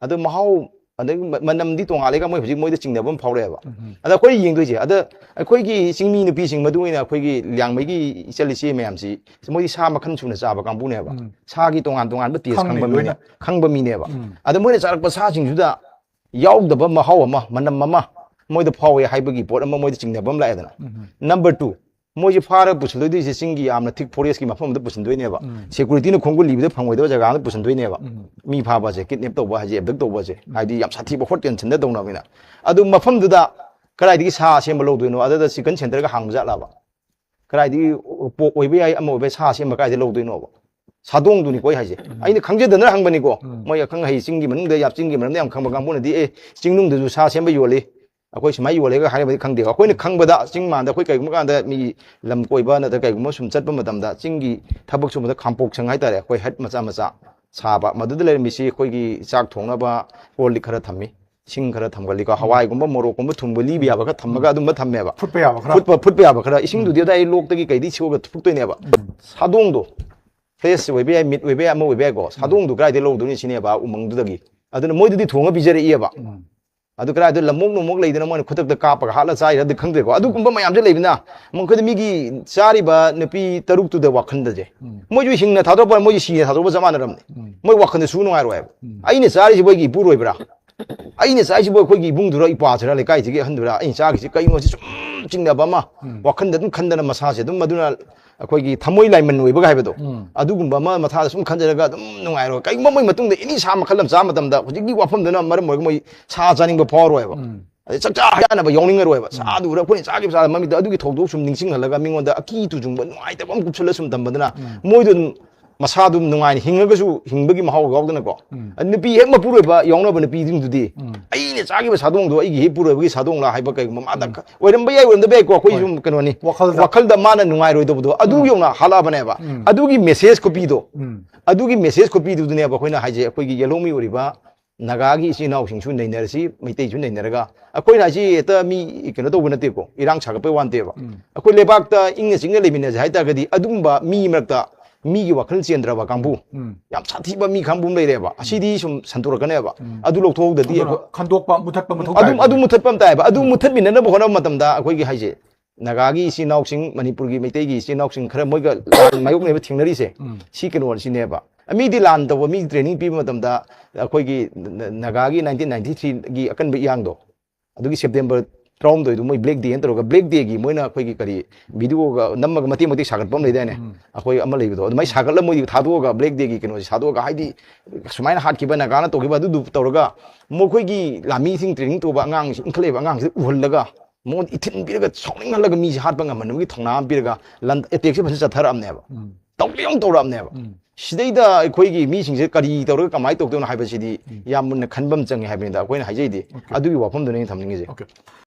ꯑꯗꯨ ꯃꯍꯥꯎ, ꯑꯗꯒꯤ ꯃ-, ꯃꯅꯝꯗꯤ ꯇꯣꯡꯉꯥꯜꯂꯦꯒ ꯃꯣꯏ ꯍꯧꯖꯤꯛ ꯃꯣꯏꯗ ꯆꯤꯡꯅꯕ ꯑꯃ ꯐꯥꯎꯔꯛꯑꯦꯕ꯫ ꯑꯗ ꯑꯩꯈꯣꯏ ꯌꯦꯡꯗꯣꯏꯁꯦ, ꯑꯗ ꯑꯩꯈꯣꯏꯒꯤ ꯆꯤꯡꯃꯤ ꯅꯨꯄꯤꯁꯤꯡ, ꯃꯔꯨ ꯑꯣꯏꯅ ꯑꯩꯈꯣꯏꯒꯤ ꯂꯤꯌꯥꯡꯃꯩꯒꯤ ꯏꯆꯜ ꯏꯆꯦ ꯃꯌꯥꯝꯁꯤ, ꯃꯣꯏꯗꯤ ꯁꯥ ꯃꯈꯜ ꯁꯨꯅ ꯆꯥꯕ ꯀꯥꯡꯕꯨꯅꯦꯕ꯫ ꯁꯥꯒꯤ ꯇꯣꯉꯥꯟ ꯇꯣꯉꯥꯟꯕ ꯇꯦꯁ ꯈꯪꯕ ꯃꯤꯅꯦ, ꯈꯪꯕ ꯃꯤꯅꯦꯕ꯫ ꯑꯗ ꯃꯣꯏꯅ ꯆꯥꯔꯛꯄ ꯁꯥꯁꯤꯡꯗꯨꯗ ꯌꯥꯎꯗꯕ ꯃꯍꯥꯎ ꯑꯃ, ꯃꯅꯝ ꯑꯃ ꯃꯣꯏꯗ ꯐꯥꯎꯋꯦ ꯍꯥꯏꯕꯒꯤ ꯄꯣꯠ ꯑꯃ ꯃꯣꯏꯗ ꯆꯤꯡꯅꯕ ꯑꯃ ꯂꯥꯛꯑꯦꯗꯅ꯫ ꯅꯝꯕꯔ ꯇꯨ, ꯃꯣꯏꯁꯦ ꯐꯥꯔꯒ ꯄꯨꯁꯤꯜꯂꯣꯏꯗꯣꯏꯁꯦ ꯆꯤꯡꯒꯤ ꯌꯥꯝꯅ ꯊꯤꯛ ꯐꯣꯔꯦꯁꯀꯤ ꯃꯐꯝ ꯑꯃꯗ ꯄꯨꯁꯤꯟꯗꯣꯏꯅꯦꯕ꯫ ꯁꯦꯀ꯭ꯌꯨꯔꯤꯇꯤꯅ ꯈꯣꯡꯒꯨꯜ ꯂꯤꯕꯗ ꯐꯪꯉꯣꯏꯗꯕ ꯖꯒꯥ ꯑꯃꯗ ꯄꯨꯁꯤꯟꯗꯣꯏꯅꯦꯕ꯫ ꯃꯤ ꯐꯥꯕꯁꯦ, ꯀꯤꯗꯅꯦꯞ ꯇꯧꯕ ꯍꯥꯏꯁꯦ, ꯑꯦꯕꯗꯛ ꯇꯧꯕꯁꯦ, ꯍꯥꯏꯗꯤ ꯌꯥꯝ ꯁꯥꯊꯤꯕ ꯍꯣꯠ ꯇꯦꯟꯁꯟꯗ ꯇꯧꯅꯕꯅꯤꯅ꯫ ꯑꯗꯨ ꯃꯐꯝꯗꯨꯗ ꯀꯗꯥꯏꯗꯒꯤ ꯁꯥ ꯑꯁꯦꯝꯕ ꯂꯧꯗꯣꯏꯅꯣ? ꯑꯗꯨꯗ ꯆꯤꯀꯟ ꯁꯦꯟꯇꯔꯒ ꯍꯥꯡꯕ ꯖꯥꯠꯂꯕ? ꯀꯗꯥꯏꯗꯒꯤ ꯄꯣꯛ ꯑꯣꯏꯕ ꯌꯥꯏ, ꯑꯃ ꯑꯣꯏꯕ ꯌꯥꯏ, ꯁꯥ ꯁꯦꯝꯕ ꯀꯥꯏꯗ ꯂꯧꯗꯣꯏꯅꯣꯕ? ꯁꯥꯗꯣꯡꯗꯨꯅꯤꯀꯣ ꯑꯩ ꯍꯥꯏꯁꯦ꯫ ꯑꯩꯅ ꯈꯪꯖꯗꯅ ꯍꯪꯕꯅꯤꯀꯣ꯫ ꯃꯣꯏ ꯑꯈꯪ ꯑꯍꯩ ꯆꯤꯡꯒꯤ ꯃꯅꯨꯡꯗ, ꯌꯥꯝ ꯆꯤꯡꯒꯤ ꯃꯔꯝꯗ ꯌꯥꯝ ꯈꯪꯕ ꯀꯥꯡꯕꯨꯅꯗꯤ, "ꯑꯦ, ꯆꯤꯡꯅꯨꯡꯗꯁꯨ ꯁꯥ ꯁꯦꯝꯕ ꯌꯣꯜꯂꯤ, ꯑꯩꯈꯣꯏ ꯁꯨꯃꯥꯏꯅ ꯌꯣꯜꯂꯦꯒ" ꯍꯥꯏꯔꯕꯗꯤ ꯈꯪꯗꯦꯀꯣ꯫ ꯑꯩꯈꯣꯏꯅ ꯈꯪꯕꯗ ꯆꯤꯡ ꯃꯥꯟꯗ ꯑꯩꯈꯣꯏ ꯀꯩꯒꯨꯝꯕ ꯀꯥꯟꯗ ꯃꯤ ꯂꯝ ꯀꯣꯏꯕ ꯅꯠꯇ꯭ꯔꯒ ꯀꯩꯒꯨꯝꯕ ꯁꯨꯝ ꯆꯠꯄ ꯃꯇꯝꯗ ꯆꯤꯡꯒꯤ ꯊꯕꯛ ꯁꯨꯕꯗ ꯈꯥꯝꯄꯣꯛꯁꯪ ꯍꯥꯏꯇꯥꯔꯦ, ꯑꯩꯈꯣꯏ ꯍꯠ ꯃꯆꯥ ꯃꯆꯥ ꯁꯥꯕ, ꯃꯗꯨꯗ ꯂꯩꯔꯝꯃꯤꯁꯤ ꯑꯩꯈꯣꯏꯒꯤ ꯆꯥꯛ ꯊꯣꯡꯅꯕ ꯀꯣꯜ ꯂꯤꯛ ꯈꯔ ꯊꯝꯃꯤ, ꯁꯤꯡ ꯈꯔ ꯊꯝꯒꯠꯂꯤꯀꯣ, ꯍꯋꯥꯏꯒꯨꯝꯕ, ꯃꯣꯔꯣꯛꯀꯨꯝꯕ, ꯊꯨꯝꯒ ꯂꯤꯕ ꯌꯥꯕ ꯈꯔ ꯊꯝꯃꯒ ꯑꯗꯨꯝꯕ ꯊꯝꯃꯦꯕ꯫ ꯐꯨꯠꯄ ꯌꯥꯕ ꯈꯔ꯫ ꯐꯨꯠꯄ, ꯐꯨꯠꯄ ꯌꯥꯕ ꯈꯔ꯫ ꯏꯁꯤꯡꯗꯨꯗꯤ ꯑꯗꯥꯏ ꯂꯣꯛꯇꯒꯤ ꯀꯩꯗꯤ ꯁꯣꯛꯑꯒ ꯐꯨꯠꯇꯣꯏꯅꯦꯕ꯫ ꯁꯥꯗꯣꯡꯗꯣ ꯐ꯭ꯔꯦꯁ ꯑꯣꯏꯕ ꯌꯥꯏ, ꯃꯤꯠ ꯑꯣꯏꯕ ꯌꯥꯏ, ꯑꯃ ꯑꯣꯏꯕ ꯌꯥꯏꯀꯣ꯫ ꯁꯥꯗꯣꯡꯗꯣ ꯀꯗꯥꯏꯗꯩ ꯂꯧꯗꯣꯏꯅꯤ ꯁꯤꯅꯦꯕ, ꯎꯃꯪꯗꯨꯗꯒꯤ꯫ ꯑꯗꯨꯅ ꯃꯣꯏꯗꯗꯤ ꯊꯣꯡꯉ ꯄꯤꯖꯔꯛꯏꯑꯕ꯫ ꯑꯗꯨ ꯀꯗꯥꯏꯗ ꯂꯝꯃꯣꯛ ꯅꯨꯡꯃꯣꯛ ꯂꯩꯗꯅ ꯃꯣꯏꯅ ꯈꯨꯗꯛꯇ ꯀꯥꯞꯄꯒ ꯍꯥꯠꯂ ꯆꯥꯏꯔꯗꯤ ꯈꯪꯗ꯭ꯔꯦꯀꯣ꯫ ꯑꯗꯨꯒꯨꯝꯕ ꯃꯌꯥꯝꯁꯦ ꯂꯩꯕꯅ ꯃꯈꯣꯏꯗ ꯃꯤꯒꯤ ꯆꯥꯔꯤꯕ ꯅꯨꯄꯤ ꯇꯔꯨꯛꯇꯨꯗ ꯋꯥꯈꯜꯗꯁꯦ, ꯃꯣꯏꯁꯨ ꯍꯤꯡꯅ ꯊꯥꯗꯣꯔꯛꯄ, ꯃꯣꯏꯁꯨ ꯁꯤꯅ ꯊꯥꯗꯣꯔꯛꯄ ꯆꯞ ꯃꯥꯟꯅꯔꯝꯅꯤ꯫ ꯃꯣꯏ ꯋꯥꯈꯜꯗꯁꯨ ꯅꯨꯡꯉꯥꯏꯔꯣꯏ ꯍꯥꯏꯕ꯫ ꯑꯩꯅ ꯆꯥꯔꯤꯁꯤꯕꯨ ꯑꯩꯒꯤ ꯏꯄꯨꯔꯣꯏꯕ꯭ꯔꯥ? ꯑꯩꯅ ꯆꯥꯔꯤꯁꯤꯕꯨ ꯑꯩꯈꯣꯏꯒꯤ ꯏꯕꯨꯡꯗꯨꯔ, ꯏꯄꯥꯁꯤꯔ, ꯂꯩꯀꯥꯏꯁꯤꯒꯤ ꯑꯍꯟꯗꯨꯔ? ꯑꯩꯅ ꯆꯥꯈꯤꯁꯤ ꯀꯩꯅꯣ? ꯁꯤ ꯁꯨꯝ ꯆꯤꯡꯅꯕ ꯑꯃ, ꯋꯥꯈꯜꯗ ꯑꯗꯨꯝ ꯈꯟꯗꯅ ꯃꯁꯥꯁꯦ ꯑꯗꯨꯝ, ꯃꯗꯨꯅ ꯑꯩꯈꯣꯏꯒꯤ ꯊꯃꯣꯏ ꯂꯥꯏꯃꯟ ꯑꯣꯏꯕꯒ ꯍꯥꯏꯕꯗꯣ, ꯑꯗꯨꯒꯨꯝꯕ ꯑꯃ ꯃꯊꯥꯗ ꯁꯨꯝ ꯈꯟꯖꯔꯒ ꯑꯗꯨꯝ ꯅꯨꯡꯉꯥꯏꯔꯣꯏ꯫ ꯀꯩꯒꯨꯝꯕ ꯃꯣꯏ ꯃꯇꯨꯡꯗ ꯑꯦꯅꯤ ꯁꯥ ꯃꯈꯜ ꯑꯃ ꯆꯥꯕ ꯃꯇꯝꯗ ꯍꯧꯖꯤꯛꯀꯤ ꯋꯥꯐꯝꯗꯨꯅ ꯃꯔꯝ ꯑꯣꯏꯔꯒ ꯃꯣꯏ ꯁꯥ ꯆꯥꯅꯤꯡꯕ ꯐꯥꯎꯔꯣꯏꯕ꯫ ꯑꯗꯩ ꯆꯥꯛꯆꯥ ꯍꯩꯖꯥꯟꯅꯕ ꯌꯥꯎꯅꯤꯡꯉꯔꯣꯏꯕ꯫ ꯁꯥꯗꯨ ꯎꯔ ꯑꯩꯈꯣꯏꯅ ꯆꯥꯈꯤꯕ ꯆꯥꯗ ꯃꯃꯤꯠꯇ ꯑꯗꯨꯒꯤ ꯊꯧꯗꯣꯛ ꯁꯨꯝ ꯅꯤꯡꯁꯤꯡꯍꯜꯂꯒ ꯃꯤꯉꯣꯟꯗ ꯑꯀꯤ ꯇꯨꯖꯨꯡꯕ ꯅꯨꯡꯉꯥꯏꯇꯕ ꯑꯃ ꯀꯨꯞꯁꯜꯂ ꯁꯨꯝ ꯊꯝꯕꯗꯨꯅ ꯃꯣꯏꯗꯣ ꯑꯗꯨꯝ ꯃꯁꯥꯗꯨ ꯅꯨꯡꯉꯥꯏꯅ ꯍꯤꯡꯉꯒꯁꯨ ꯍꯤꯡꯕꯒꯤ ꯃꯍꯥꯎ ꯌꯥꯎꯗꯅꯀꯣ꯫ ꯑꯗꯨ ꯅꯨꯄꯤ ꯍꯦꯛ ꯃꯄꯨꯔꯣꯏꯕ ꯌꯥꯎꯅꯕ ꯅꯨꯄꯤꯁꯤꯡꯗꯨꯗꯤ ꯑꯩꯅ ꯆꯥꯈꯤꯕ ꯁꯥꯗꯣꯡꯗꯣ ꯑꯩꯒꯤ ꯍꯦꯛ ꯄꯨꯔꯣꯏꯕꯒꯤ ꯁꯥꯗꯣꯡꯂꯥ ꯍꯥꯏꯕ ꯀꯩꯒꯨꯝꯕ ꯃꯥꯗ ꯈ-, ꯑꯣꯏꯔꯝꯕ ꯌꯥꯏ, ꯑꯣꯏꯔꯝꯗꯕ ꯌꯥꯏꯀꯣ꯫ ꯑꯩꯈꯣꯏ ꯁꯨꯝ ꯀꯩꯅꯣꯅꯤ꯫ ꯋꯥꯈꯜꯗ꯫ ꯋꯥꯈꯜꯗ ꯃꯥꯅ ꯅꯨꯡꯉꯥꯏꯔꯣꯏꯗꯕꯗꯣ ꯑꯗꯨ ꯌꯧꯅ ꯍꯥꯠꯂꯛꯑꯕꯅꯦꯕ꯫ ꯑꯗꯨꯒꯤ ꯃꯦꯁꯦꯖ ꯈꯨꯄꯤꯗꯣ, ꯑꯗꯨꯒꯤ ꯃꯦꯁꯦꯖ ꯈꯨꯄꯤꯗꯨꯗꯅꯦꯕ ꯑꯩꯈꯣꯏꯅ ꯍꯥꯏꯁꯦ, ꯑꯩꯈꯣꯏꯒꯤ ꯌꯦꯜꯍꯧꯃꯤ ꯑꯣꯏꯔꯤꯕ ꯅꯥꯒꯥꯒꯤ ꯏꯆꯤꯜ ꯏꯅꯥꯎꯁꯤꯡꯁꯨ ꯅꯩꯅꯔꯁꯤ, ꯃꯩꯇꯩꯁꯨ ꯅꯩꯅꯔꯒ꯫ ꯑꯩꯈꯣꯏꯅ ꯍꯥꯏꯁꯤ ꯍꯦꯛꯇ ꯃꯤ ꯀꯩꯅꯣ ꯇꯧꯕ ꯅꯠꯇꯦꯀꯣ, ꯏꯔꯥꯡ ꯁꯥꯒꯠꯄꯩ ꯋꯥ ꯅꯠꯇꯦꯕ꯫ ꯑꯩꯈꯣꯏ ꯂꯩꯕꯥꯛꯇ ꯏꯪꯅ ꯆꯤꯛꯅ ꯂꯩꯃꯤꯟꯅꯁꯦ ꯍꯥꯏ ꯇꯥꯔꯒꯗꯤ ꯑꯗꯨꯒꯨꯝꯕ ꯃꯤ ꯃꯔꯛꯇ ꯃꯤꯒꯤ ꯋꯥꯈꯜ ꯆꯦꯟꯗ꯭ꯔꯕ ꯀꯥꯡꯕꯨ, ꯌꯥꯝ ꯁꯥꯊꯤꯕ ꯃꯤ ꯀꯥꯡꯕꯨ ꯑꯃ ꯂꯩꯔꯦꯕ꯫ ꯑꯁꯤꯗꯤ ꯁꯨꯝ ꯁꯟꯗꯣꯔꯛꯀꯅꯦꯕ꯫ ꯑꯗꯨ ꯂꯧꯊꯣꯛꯍꯧꯗꯗꯤ ꯑꯗꯨꯅ ꯑꯩꯈꯣꯏ ꯈꯟꯗꯣꯛꯄ, ꯃꯨꯊꯠꯄ ꯃꯊꯧ ꯑꯗꯨꯝ, ꯇꯥꯏ꯫ ꯑꯗꯨ ꯃꯨꯊꯠꯄ ꯑꯃ ꯇꯥꯏꯕ꯫ ꯑꯗꯨ ꯃꯨꯊꯠꯃꯤꯟꯅꯅꯕ ꯍꯣꯠꯅꯕ ꯃꯇꯝꯗ ꯑꯩꯈꯣꯏꯒꯤ ꯍꯥꯏꯁꯦ, ꯅꯥꯒꯥꯒꯤ ꯏꯆꯤꯜ ꯏꯅꯥꯎꯁꯤꯡ, ꯃꯅꯤꯄꯨꯔꯒꯤ ꯃꯩꯇꯩꯒꯤ ꯏꯆꯤꯜ ꯏꯅꯥꯎꯁꯤꯡ ꯈꯔ ꯃꯣꯏꯒ ꯂꯥꯟ ꯃꯥꯌꯣꯛꯅꯕ ꯊꯦꯡꯅꯔꯤꯁꯦ, ꯁꯤ ꯀꯩꯅꯣꯁꯤꯅꯦꯕ꯫ ꯃꯤꯗꯤ ꯂꯥꯟ ꯇꯧꯕ, ꯃꯤ ꯇ꯭ꯔꯦꯅꯤꯡ ꯄꯤꯕ ꯃꯇꯝꯗ ꯑꯩꯈꯣꯏꯒꯤ ꯅ-, ꯅ-, ꯅꯥꯒꯥꯒꯤ ꯅꯥꯏꯟꯇꯤꯟ ꯅꯥꯏꯟꯇꯤ ꯊ꯭ꯔꯤꯒꯤ ꯑꯀꯟꯕ ꯏꯌꯥꯡꯗꯣ, ꯑꯗꯨꯒꯤ ꯁꯦꯞꯇꯦꯝꯕꯔ ꯇꯔꯥꯍꯨꯝꯗꯣꯏꯗꯨ ꯃꯣꯏ ꯕ꯭ꯂꯦꯛ ꯗꯦꯅ ꯇꯧꯔꯒ, ꯕ꯭ꯂꯦꯛ ꯗꯦꯒꯤ ꯃꯣꯏꯅ ꯑꯩꯈꯣꯏꯒꯤ ꯀꯔꯤ ꯚꯤꯗꯤꯑꯣꯒ ꯅꯝꯃꯒ ꯃꯇꯦꯛ ꯃꯇꯦꯛ ꯁꯥꯒꯠꯄ ꯑꯃ ꯂꯩꯗꯥꯏꯅꯦ? ꯑꯩꯈꯣꯏ ꯑꯃ ꯂꯩꯕꯗꯣ, ꯑꯗꯨꯃꯥꯏꯅ ꯁꯥꯒꯠꯂ ꯃꯣꯏꯗꯤ ꯊꯥꯗꯣꯛꯑꯒ, ꯕ꯭ꯂꯦꯛ ꯗꯦꯒꯤ ꯀꯩꯅꯣꯁꯦ ꯊꯥꯗꯣꯛꯑꯒ, ꯍꯥꯏꯗꯤ ꯁꯨꯃꯥꯏꯅ ꯍꯥꯠꯈꯤꯕ, ꯅꯥꯒꯥꯅ ꯇꯧꯈꯤꯕ, ꯑꯗꯨꯗꯨ ꯇꯧꯔꯒ ꯃꯈꯣꯏꯒꯤ ꯂꯥꯟꯃꯤꯁꯤꯡ ꯇ꯭ꯔꯦꯅꯤꯡ ꯇꯧꯕ ꯑꯉꯥꯡꯁꯤꯡ, ꯏꯟꯈꯠꯂꯛꯏꯕ ꯑꯉꯥꯡꯁꯤꯗ ꯎꯍꯜꯂꯒ, ꯃꯉꯣꯟꯗ ꯏꯊꯤꯟ ꯄꯤꯔꯒ ꯁꯥꯎꯅꯤꯡꯍꯜꯂꯒ ꯃꯤꯁꯦ ꯍꯥꯠꯄ ꯉꯝꯍꯟꯕꯒꯤ ꯊꯧꯅꯥ ꯑꯃ ꯄꯤꯔꯒ ꯑꯦꯇꯦꯛꯁꯦ ꯐꯖꯅ ꯆꯠꯊꯔꯛꯑꯕꯅꯦꯕ꯫ ꯎꯝ. ꯇꯧꯗꯤ ꯑꯃꯨꯛ ꯇꯧꯔꯛꯑꯕꯅꯦꯕ꯫ ꯎꯝ. ꯁꯤꯗꯩꯗ ꯑꯩꯈꯣꯏꯒꯤ ꯃꯤꯁꯤꯡꯁꯦ ꯀꯔꯤ ꯇꯧꯔꯒ ꯀꯃꯥꯏꯅ ꯇꯧꯗꯣꯏꯅꯣ ꯍꯥꯏꯕꯁꯤꯗꯤ ꯌꯥꯝ ꯃꯨꯟꯅ ꯈꯟꯕ ꯑꯃ ꯆꯪꯉꯦ ꯍꯥꯏꯕꯅꯤꯗ ꯑꯩꯈꯣꯏꯅ ꯍꯥꯏꯖꯩꯗꯤ꯫ Okay. ꯑꯗꯨꯒꯤ ꯋꯥꯐꯝꯗꯨꯅꯦ ꯑꯩꯅ ꯊꯝꯅꯤꯡꯉꯤꯁꯦ꯫ Okay.